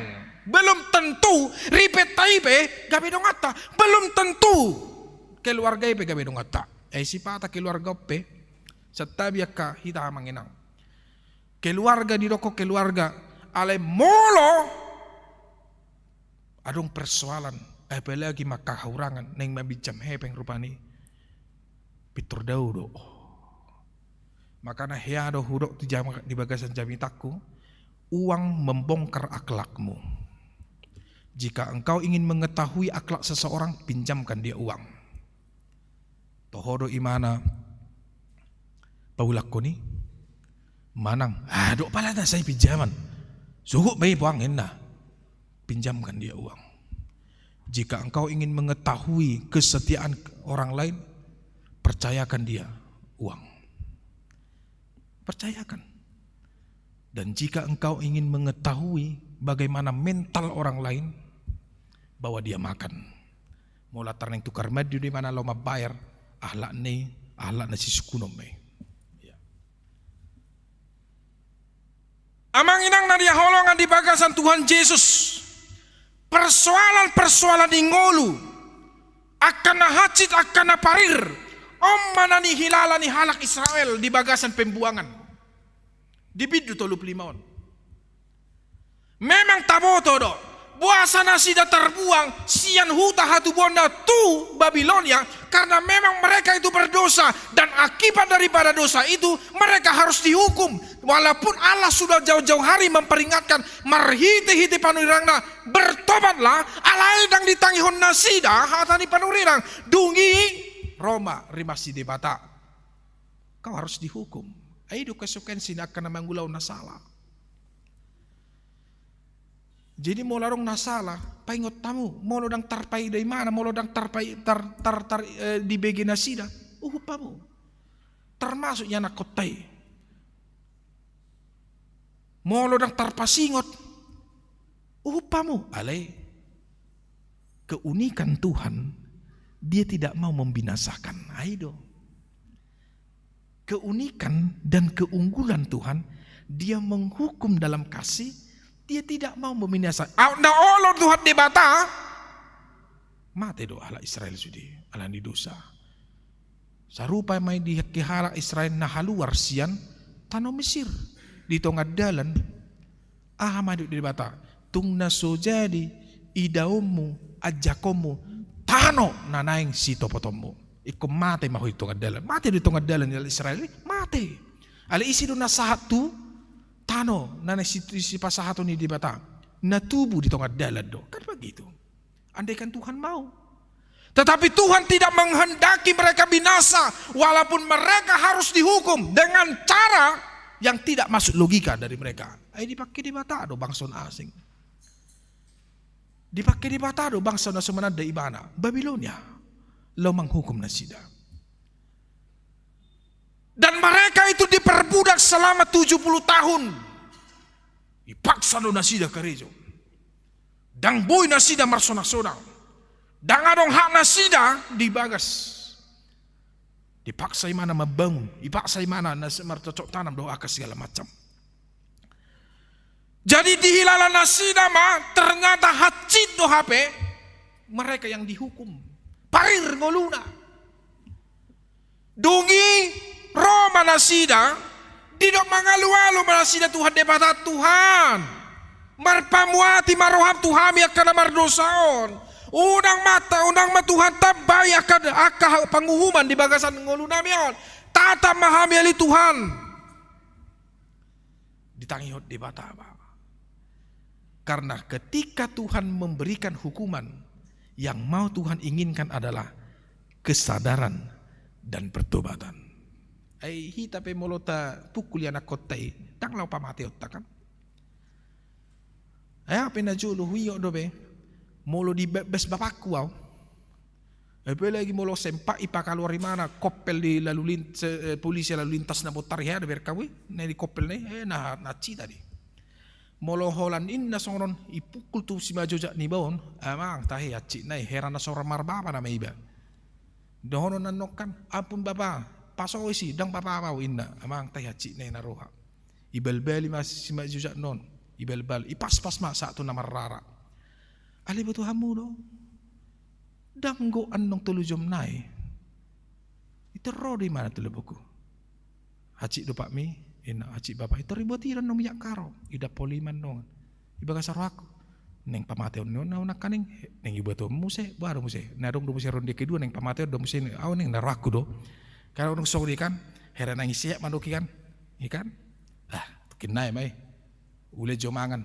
belum tentu ripenta i pe gabe donganta, belum tentu keluarga i pe gabe donganta. Eh, sipata keluarga on pe, santabi angka hita, Amang Inang. Keluarga, didok ho keluarga, alai molo adong persoalan, apalagi ma angka hahurangan, naeng mambinjam hepeng rupani, pintor dao do. Makana hea do hudok di jama-, di bagasan jamitangku, uang membongkar akhlakmu. Jika engkau ingin mengetahui akhlak seseorang, pinjamkan dia uang. Toho do imana paulakkon i, manang, ah, dok pala na sai pinjaman. Sogot ma i puang, ninna. Pinjamkan dia uang. Jika engkau ingin mengetahui kesetiaan orang lain, percayakan dia uang. Percayakan. Dan jika engkau ingin mengetahui bagaimana mental orang lain, bawa dia makan. Molo antar naeng tukar mandi do imana laho mambayar, akhlak ni, akhlak na sisungkunon ma i. Ya. Amang Inang na hinaholongan di bagasan Tuhan Jesus, persoalan-persoalan ni ngolu, angka na hansit, angka na parir, on ma na nihilala ni halak Israel di bagasan pembuangan. Di bindu tolu pulu lima on. Memang taboto do, boasa nasida tarbuang sian huta hatubuanna tu Babilonia, karena memang mereka itu berdosa, dan akibat daripada dosa itu, mereka harus dihukum. Walaupun Allah sudah jauh-jauh hari memperingatkan, marhite-hite panurirangna, "Bertobatlah," alai ndang ditangihon nasida hata ni panurirang. Dung i ro ma rimas ni Debata. Kau harus dihukum. Ai do konsekuensi ni angka na mangulahon na sala. Jadi molo adong na sala, paingot hamu, molo ndang tarpaida imana, molo ndang tarpai-, tar-, tar-, tar-, eh, dibege nasida, uhum hamu. Termasuk ianakhonta i. Molo ndang tarpasingot, uhum hamu, alai keunikan Tuhan, Dia tidak mau membinasakan. Ai do. Keunikan dan keunggulan Tuhan, Dia menghukum dalam kasih, Dia tidak mau membinasakan. Au, na olo Tuhan Debata, mate do halak Israel sude, ala ni dosa. Sarupa ma i di halak Israel na haluar sian tano Mesir. Di tonga dalan, aha ma didok Debata? Tung na so jadi idaonmu, anjakonmu, tano na naeng sitopotonmu. Ingkon mate ma ho di tonga dalan. Mate do di tonga dalan halak Israel i, mate. Alai ise do na sahat tu tano na naeng si-, sipasahaton ni Debata? Na tubu di tonga dalan do. Kan begitu. Andaikan Tuhan mau. Tetapi Tuhan tidak menghendaki mereka binasa, walaupun mereka harus dihukum dengan cara yang tidak masuk logika dari mereka. Ai dipake Debata do bangso na asing. Dipake Debata do bangso na so mananda ibana, Babilonia, laho manghukum nasida. Dan mereka itu diperbudak selama tujuh puluh tahun. Dipaksa do nasida karejo. Ndang boi nasida marsonang-sonang. Ndang adong hak nasida di bagas Dipaksa imana mambangun, dipaksa imana na se-, marcocok tanam dohot angka segala macam. Jadi dihilala nasida ma ternyata hansit do hape mereka yang dihukum. Parir ngoluna. Dung i ro ma nasida, didok mangalualu ma nasida Tuhan Debata, Tuhan, marpamuati ma roham tu hami angka na mardosa on. Unang ma ta-, unang ma Tuhan tambai angka, angka panguhuman di bagasan ngolunami on. Tatap ma hami ale Tuhan. Ditangihon Debata ma. Karena ketika Tuhan memberikan hukuman, yang mau Tuhan inginkan adalah kesadaran dan pertobatan. Ai hita pe molo tapungkul ianakhonta i, ndang laho pamateonta kan? Ai au pe na jolo huiok dope, molo dibasbas bapakku au. Apalagi molo sempat i pakaluar imana koppel di lalu lin-, se-, eh, polisi lalu lintas na bontar i, hea dope rekamu i, na di koppel na i, eh, na, na cita di. Molo holan inna songon on, ipungkul tu simanjujak niba on, amang tahe hansit nai, hera na so ra marbapa nama iba. Dohonon annon kan, ampun bapa, pasao isi, ndang bapa au inna, amang tahe hansit nai na roha. Ibalbali ma simanjujak non, ibalbal, ipaspas ma sahat tu na marrara. Ale boto hamu do. Ndang gok annon tolu jom nai. Ito ro do imana tu lobokku. Hansit do pak mi, inna hansit bapa. Ito ribuat i do annon miak karo. Ida poli ma annon. Ibagas rohakku. Naeng pamateon ni on au nangkaning, naeng ibuat on muse, baru muse. Na adong do muse ronde kedua, naeng pamateon do muse, au naeng na rohakku do. Kalau adong songon i kan, hera naeng iseat mandok i kan. I kan? Ah, tukinna i ma i. Ule jo mangan.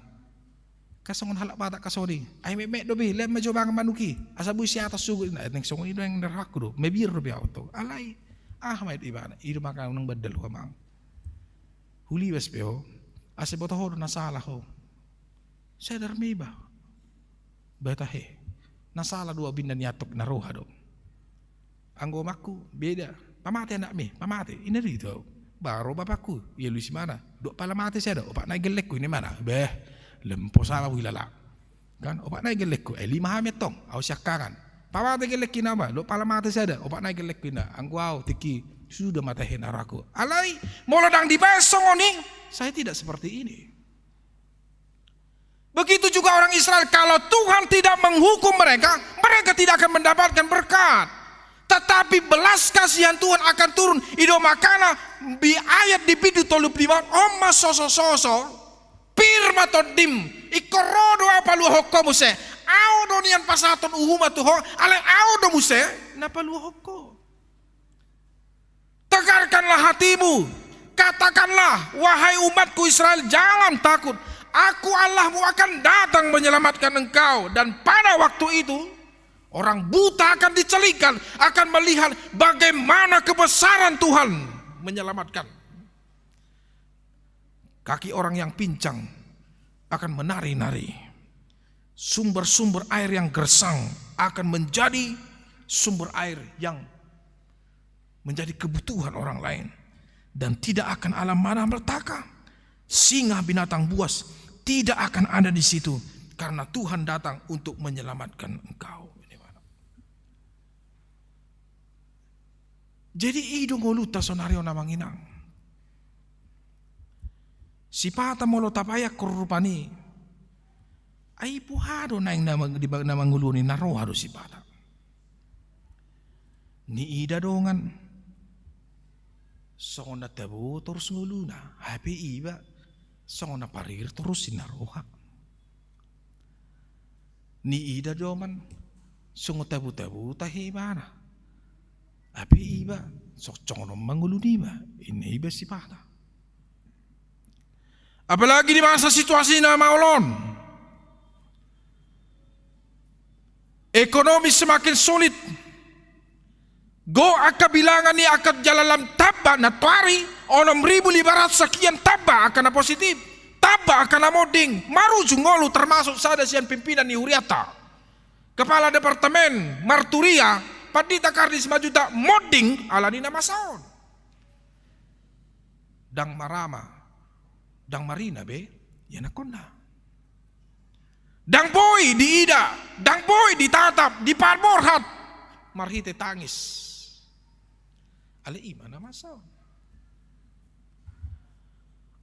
Kasongon halak Batak kasongon i. Ai metmet dope, lem ma jo mangan manuk i. Asa boi si atas sugut. Nah, naeng songon i do naeng na rohakku do. Mabiar dope au tong. Alai. Ah, ma i do ibana. I do maka unang bandal ho amang. Hulibas pe ho. Asa boto ho do na sala ho. Sadar ma iba. Ba tahe. Na sala do au binda ni antong na roha do. Anggo omakku, beda. Pamate anakmi, pamate. Inna do i tu au. Ba ro bapakku, ia lusi mana. Dok pala mate sada, opat nai gellengku inna imana. Beh, lempo sama huilala. Kan, opat nai gellengku, eh, lima hami antong, au siangkangan. Pamate gellengki nama, dok pala mate sada, opat nai gellengku inna. Anggo au, tingki, sudah ma tahe na rohakku. Alai, molo ndang dibaen songon i, saya tidak seperti ini. Begitu juga orang Israel, kalau Tuhan tidak menghukum mereka, mereka tidak akan mendapatkan berkat. Tetapi belas kasihan Tuhan akan turun. I do makana di ayat di pitu tolu pulu lima on, on ma sosososo, pir ma tondim, ingkon ro do au paluahon ho muse. Au do nian pasahathon uhuman tu ho, alai au do muse na paluahon ho. Tegarkanlah hatimu, katakanlah, wahai umatku Israel, jangan takut. Aku Allahmu akan datang menyelamatkan engkau, dan pada waktu itu orang buta akan dicelingkan, akan melihat bagaimana kebesaran Tuhan menyelamatkan. Kaki orang yang pincang akan menari-nari. Sumber-sumber air yang gersang akan menjadi sumber air yang menjadi kebutuhan orang lain. Dan tidak akan ada mara-petaka. Singa, binatang buas tidak akan ada di situ karena Tuhan datang untuk menyelamatkan engkau. Jadi i do ngolunta saonari on amang inang. Sipata molo tapaihut rupani. Ai boha do naeng na mang-, di ba-, na mangolu ni na roha do sipata. Niida dongan. Songon na tabo torus ngoluna. Hape iba. Songon na parir torus i na roha. Niida dongan, songon tabo-tabo tahe ibana. Hape iba, so songon on ma ngolu niba, inna iba sipata. Apalagi di masa situasi na maol on. Ekonomi semakin sulit. Gok angka bilangan ni angka jala lam tamba na toari, onom ribu lima ratus sekian tamba angka na positif, tamba angka na monding, marujung ngolu termasuk sada sian pimpinan ni hurianta. Kepala Departemen Marturia, Pandita Kardi Simanjuntak monding ala ni na masa on. Ndang marama, ndang marina be ianakhonna. Ndang boi diida, ndang boi ditatap, diparborhat marhite tangis. Alai i ma na masa on.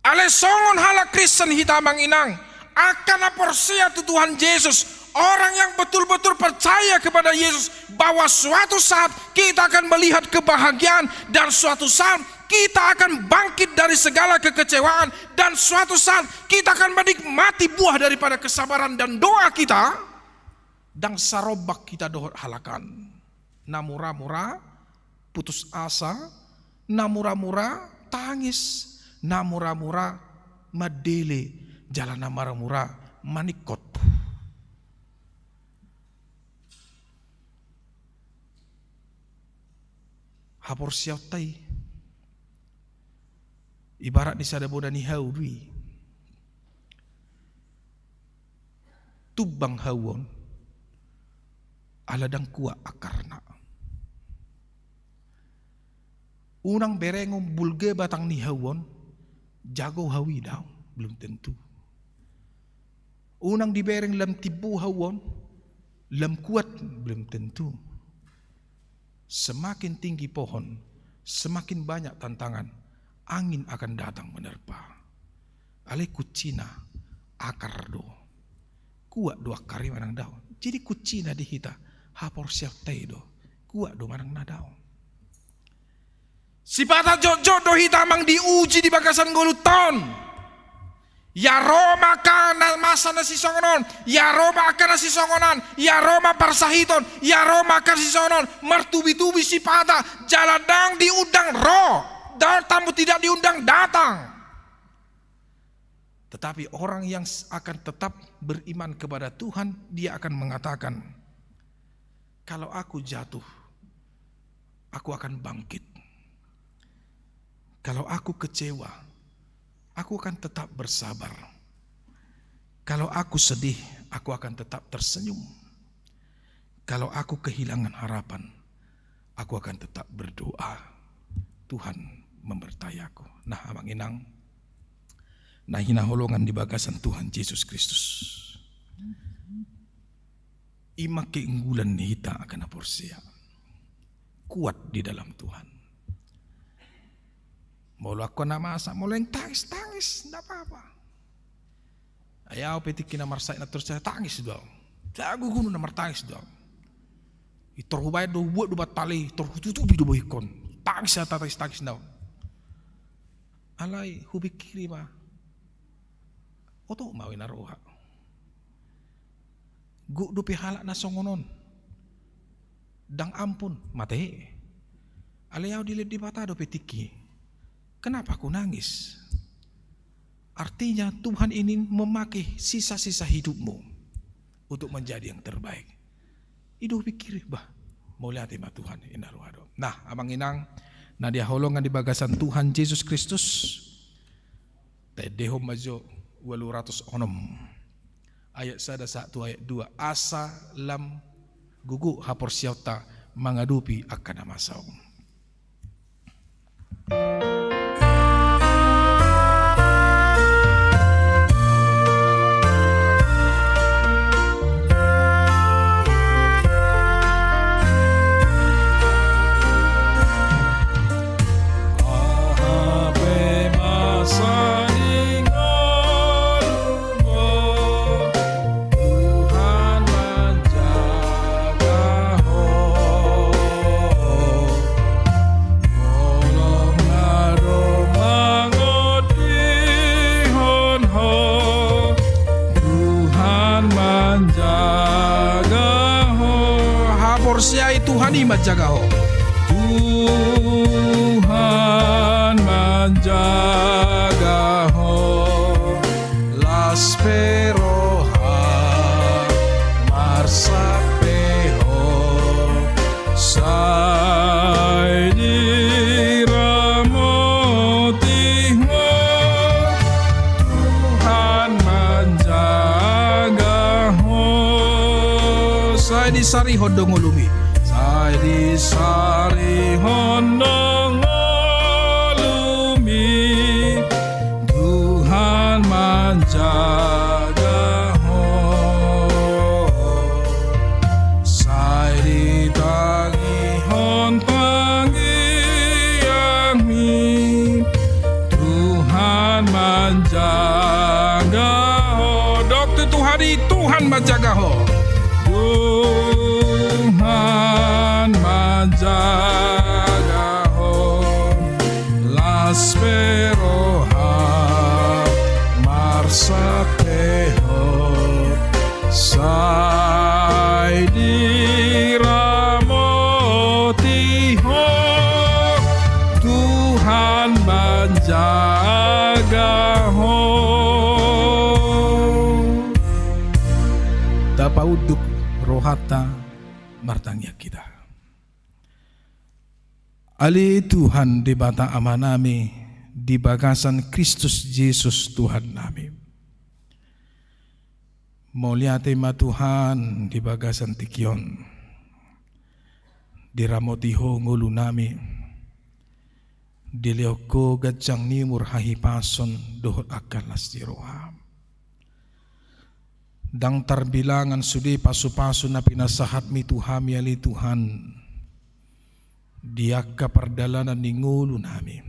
Alai songon halak Kristen hita amang inang, angka na porsea tu Tuhan Jesus, orang yang betul-betul percaya kepada Yesus, bahwa suatu saat kita akan melihat kebahagiaan dan suatu saat kita akan bangkit dari segala kekecewaan dan suatu saat kita akan menikmati buah daripada kesabaran dan doa kita. Ndang sarombak hita dohot halak an. Na mura-mura putus asa, na mura-mura tangis, na mura-mura mandele, jala na mura-mura maningkot. Haporseaonta i ibarat ni sada bona ni hau do i. Tumbang hau on ala ndang kuat akarna. Unang berengon bulga batang ni hau on, jago hau i, daong, belum tentu. Unang dibereng lam timbo hau on, lam kuat, belum tentu. Semakin tinggi pohon, semakin banyak tantangan, angin akan datang menerpa. Alai kuncina akar do. Kuat do akar i manang daong. Jadi kuncina di hita, haporseaonta i do. Kuat do manang na daong. Sipata jotjot do hita amang diuji di bagasan ngolunta on. Ia ro ma angka na masa na sisongon on, ia ro ma angka na sisongon an, ia ro ma parsahiton, ia ro ma angka na sisongon on, martubi-tubi sipata, jala ndang diundang ro, datang tidak diundang datang. Tetapi orang yang s-, akan tetap beriman kepada Tuhan, dia akan mengatakan, "Kalau aku jatuh, aku akan bangkit. Kalau aku kecewa, aku akan tetap bersabar. Kalau aku sedih, aku akan tetap tersenyum. Kalau aku kehilangan harapan, aku akan tetap berdoa. Tuhan memberkati aku." Nah, amang inang, na hinaholongan di bagasan Tuhan Jesus Kristus, i ma keunggulan ni hita angka na porsea. Kuat di dalam Tuhan. Molo angka na masa, molo yang tangis, tangis, nggak apa-apa. Ai au pe tingki na marsahit na torus, tangis do au. Jago gunu na martangis do au. I tor hubaen do, hubuat do bantal i, tor hututupi do bohingkon. Tangis, tangis, tangis do au. Alai hupikiri ma, oto ma au i na roha. Gok dope halak na songon on. Ndang ampun, mate. Alai au dilehon Debata dope tingki. Kenapa kau nangis? Artinya Tuhan ingin memakai sisa-sisa hidupmu untuk menjadi yang terbaik. I do hupikiri, bah, mauliate ma Tuhan, i na roha do. Nah, amang inang, na hinaholongan di bagasan Tuhan Jesus Kristus, taendehon ma jo ualu ratus onom. Ayat sada sahat tu ayat dua, asa lam gogo haporseaonta mangadopi angka na masa on. Aha pe masa ni ngolum on, Tuhan manjaga ho. Holong na adong mangondihon ho, Tuhan manjaga ho. Haporseai Tuhan i manjaga ho. Tuhan manjaga ho, las pe roha, marsap pe ho, sai diramoti ho, Tuhan manjaga ho. Sai disarihon do ngolumi. Sai disarihon do ngolumi, Tuhan manjaga ho. Sai ditangihon tangi Manjaga ho. Dok tu Tuhan i, Tuhan manjaga ho. Tuhan manjaga ho. Las pe roham marsahit ho. Sai diramoti ho, Tuhan manjaga ho. Tapaunduk rohanta, martangiang hita. Ale Tuhan Debata Amanami, di bagasan Kristus Jesus Tuhannami. Mauliate ma Tuhan di bagasan tingki on. Diramoti ho ngolunami, dilehon ho ganjang ni umur, hahipason dohot angka las ni roha. Ndang tarbilangan sude pasupasu na pinasahatmi tu hami ale Tuhan, di angka pardalanan ni ngolunami.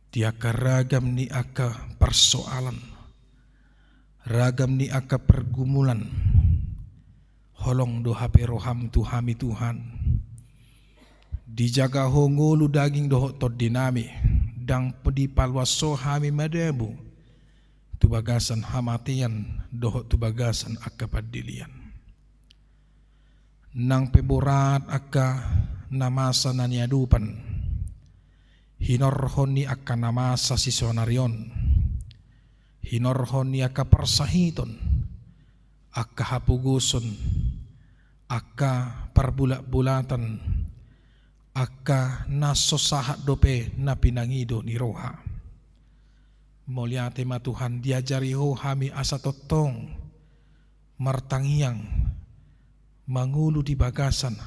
Di angka ragam ni angka parsoalan, ragam ni angka pergumulan, holong do hape roham tu hami Tuhan. Dijaga ho ngolu, daging dohot tondinami, ndang pe dipaluas ho hami madabu tu bagasan hamatean dohot tu bagasan angka pandelean. Nang pe borat angka na masa na niadopan, hinorhon ni angka na masa sisaonari on, hinorhon ni angka parsahiton, angka hapogoson, angka parbulatbulatan, angka na so sahat dope na pinangido ni roha. Mauliate ma Tuhan, diajari ho hami asa tongtong martangiang, mangolu di bagasan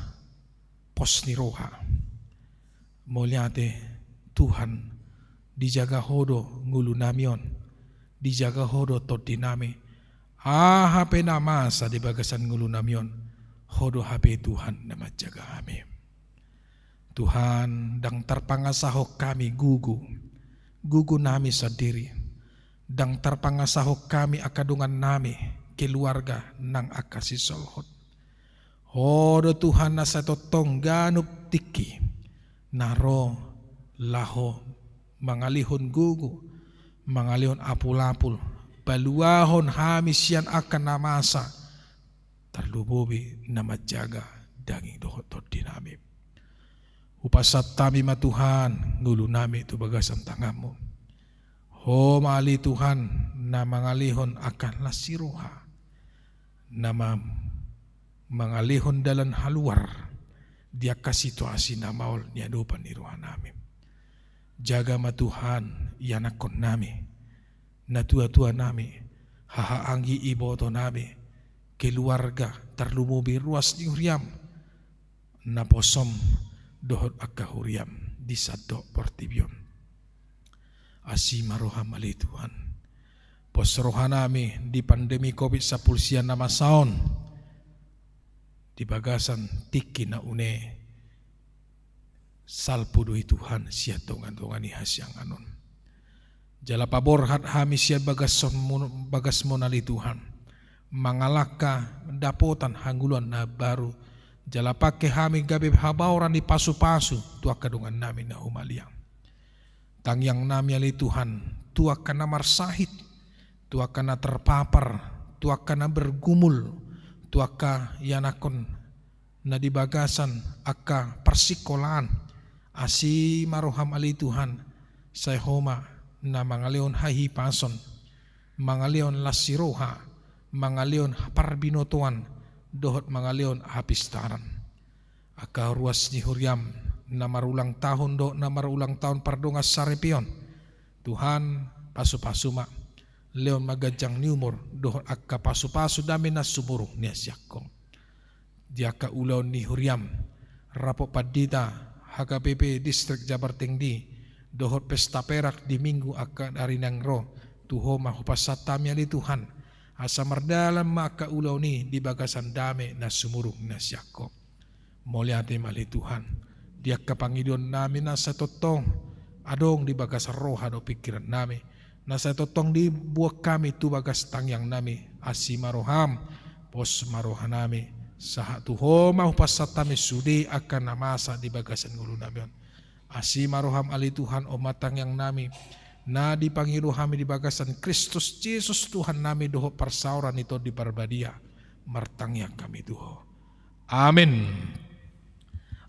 pos ni roha. Mauliate Tuhan, dijaga ho do ngolunami on, dijaga ho do tondinami. Aha pe na masa di bagasan ngolunami on, ho do hape Tuhan na manjaga hami. Tuhan, ndang tarpangasahon hami gogo, gogonami sandiri. Ndang tarpangasahon hami angka dongannami, keluarga nang angka sisolhot. Ho do Tuhan na sai tongtong ganup tingki na ro laho mangalehon gogo, mangalehon apulapul, paluahon hami sian angka na masa, tarlumobi na manjaga daging dohot tondinami. Hupasahat hami ma Tuhan ngolunami tu bagasan tanganmu. Ho ma ale Tuhan na mangalehon angka las ni roha, na ma-, mangalehon dalan haluar di angka situasi na maol niadopan ni rohanami. Jaga ma Tuhan ianakkonnami, natuatuanami, hahaanggi ibotonami, keluarga, tarlumobi ruas ni huriam, naposom dohot angka huriam di sandok portibi on. Asi ma roham ale Tuhan. Pos rohanami di pandemi covid sampulu sia na masa on, di bagasan tingki na une, salpu do i Tuhan sian tongatonga ni hasiangan on. Jala paborhat hami sian bagasonmu, bagasmon ale Tuhan, mangalangka dapotan hangoluan na baru, jala pangke hami gabe habaoran ni pasupasu tu angka dongannami na humaliang. Tangiangnami ale Tuhan, tu angka na marsahit, tu angka na terpapar, tu angka na bergumul, tu angka ianakkon na di bagasan angka parsingkolaan. Asi ma roham ale Tuhan, sai ho ma na mangalehon hahipason, mangalehon las ni roha, mangalehon parbinotoan, dohot mangalehon hapistaran. Angka ruas ni huriam na marulang tahun dohot na marulang tahun pardongan saripeon, Tuhan, pasupasu ma, lehon ma ganjang ni umur dohot angka pasupasu dame na sumurung ni hasiangan. Di angka ulaon ni huriam, rapot pandita H K P P Distrik Jabar Tinggi, dohot pesta perak di minggu angka ari na naeng ro, tu ho ma hupasahat hami ale Tuhan, asa mardalan ma angka ulaon i di bagasan dame na sumurung ni hasiangan. Mauliate ma ale Tuhan, di angka pangidoannami na sai tongtong adong di bagasan roha dohot pingkirannami, na sai tongtong dibuat hami tu bagas tangiangnami. Asi ma roham, pos ma rohanami, sahat tu Ho ma hupasahat hami sude angka na masa di bagasan ngolunami on. Asi ma roham ale Tuhan, on ma tangiangnami, na dipangido hami di bagasan Kristus Jesus Tuhannami dohot parsaoran ni Tondi Parbadia, martangiang hami tu Ho. Amen.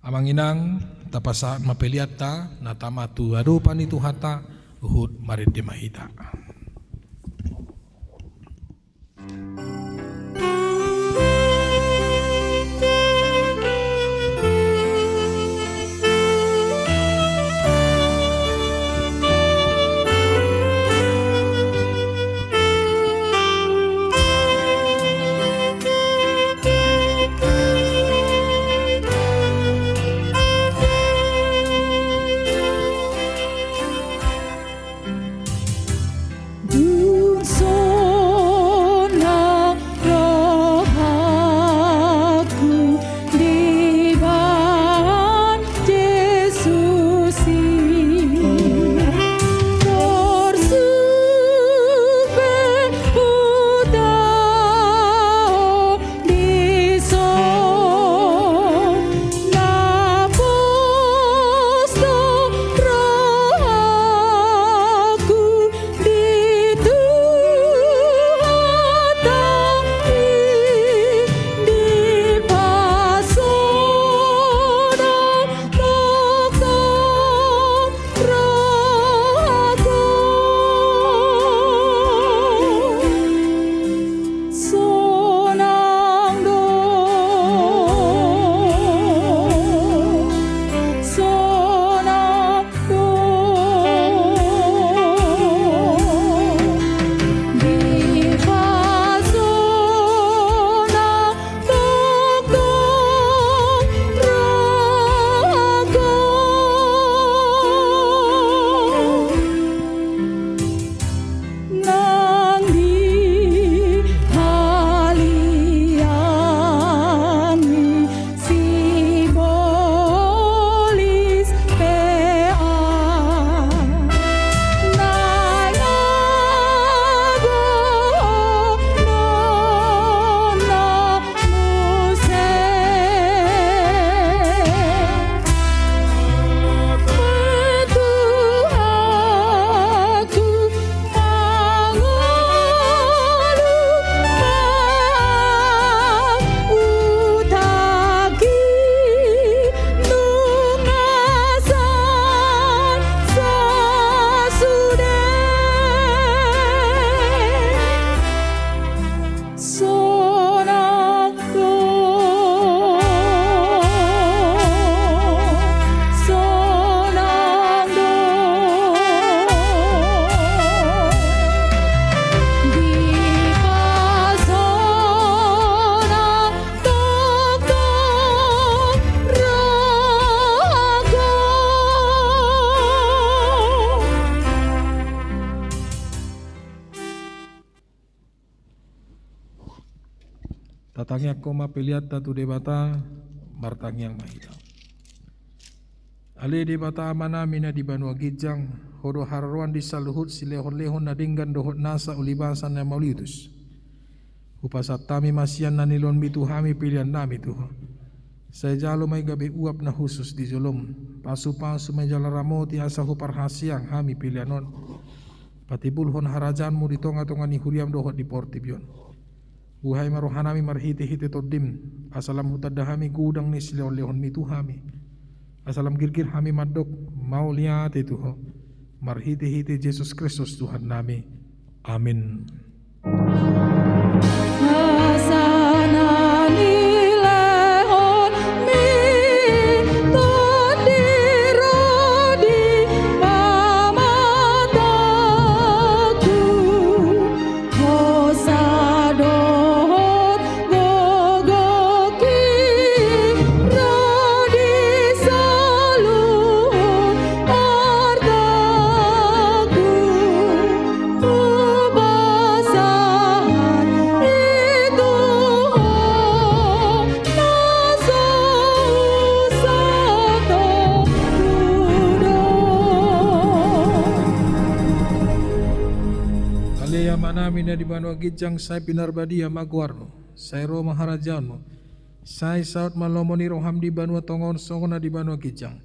Amang inang, tapasahat ma peleanta, na tama tu adopan ni Tuhanta, huhut marende ma hita. Dung sonang rohangku dibahen Jesus i, torus pe huta on dison, na pos do rohangku di Tuhanta i, dipasonang tongtong rohangku. Sonang do, sonang do, dipasonang tongtong rohangku. Nang di haliang ni sibolis pe ahu, naeng gokhononna muse. Tuhanku, mangolu ma ahu, utakki nunga sasasude. Sonang do, sonang do, dipasonang tongtong rohangku. Tatangiangkon ma peleanta tu Debata, martangiang ma hita. Ale Debata Amanami na di banua ginjang, Ho do haroroan di saluhut silehonlehon na denggan dohot nasa ulibasan na mauliutus. Hupasahat hami ma sian na nilehonmi tu hami peleannami tu Ho. Sai jalo ma i gabe uap na hushus di jolom. Pasupasu ma i jala ramoti asa huparhaseang hami pelean on. Patimbulhon harajaonmu di tongatonga ni huriam dohot di portibi on. Buhai ma rohanami marhitehite Tondim, asa lam hutanda hami godang ni silehonlehonmi tu hami. Asa lam girgir hami mandok mauliate tu Ho. Marhitehite Jesus Kristus Tuhannami. Amin. Asa na nilehonmi Tondi ro di pamatangku, hosa dohot gogongki ro di saluhut artangku. Hupasahat Amanami na di banua ginjang, sai pinarbadia ma goarmu, sai ro ma harajaonmu, sai saut ma lomo ni roham di banua tonga on songon na di banua ginjang.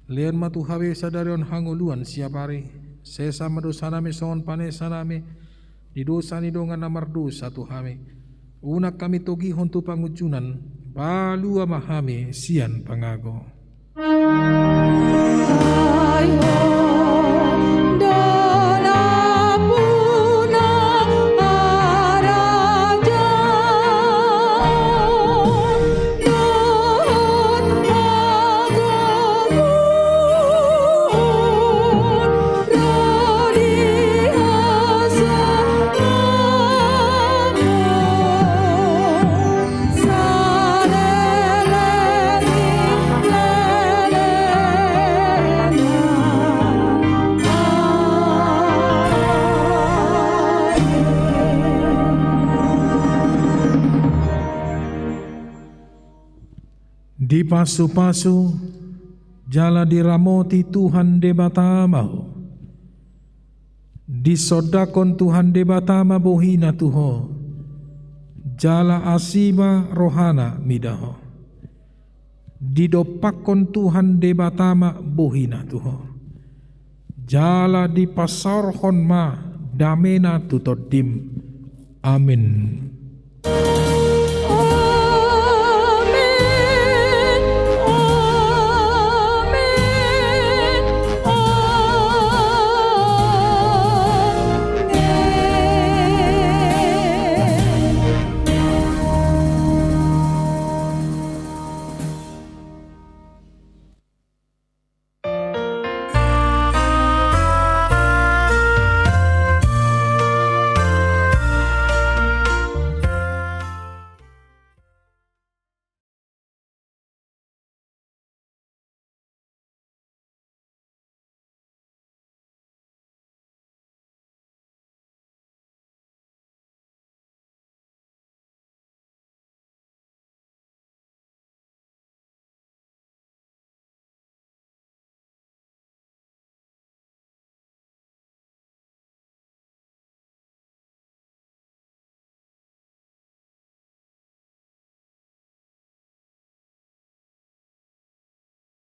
Lehon ma tu hami sadari on hangoluan siapari, sesa ma dosanami songon panesanami di dosa ni dongan na mardosa tu hami. Unang hami togihon tu pangunjunan, palua ma hami sian pangago. Dipasupasu jala diramoti Tuhan Debata ma ho. Disondangkon Tuhan Debata ma bohina tu ho, jala asi ma rohana mida ho. Didompakkon Tuhan Debata ma bohina tu ho, jala dipasaorhon ma damena tu tondim. Amin.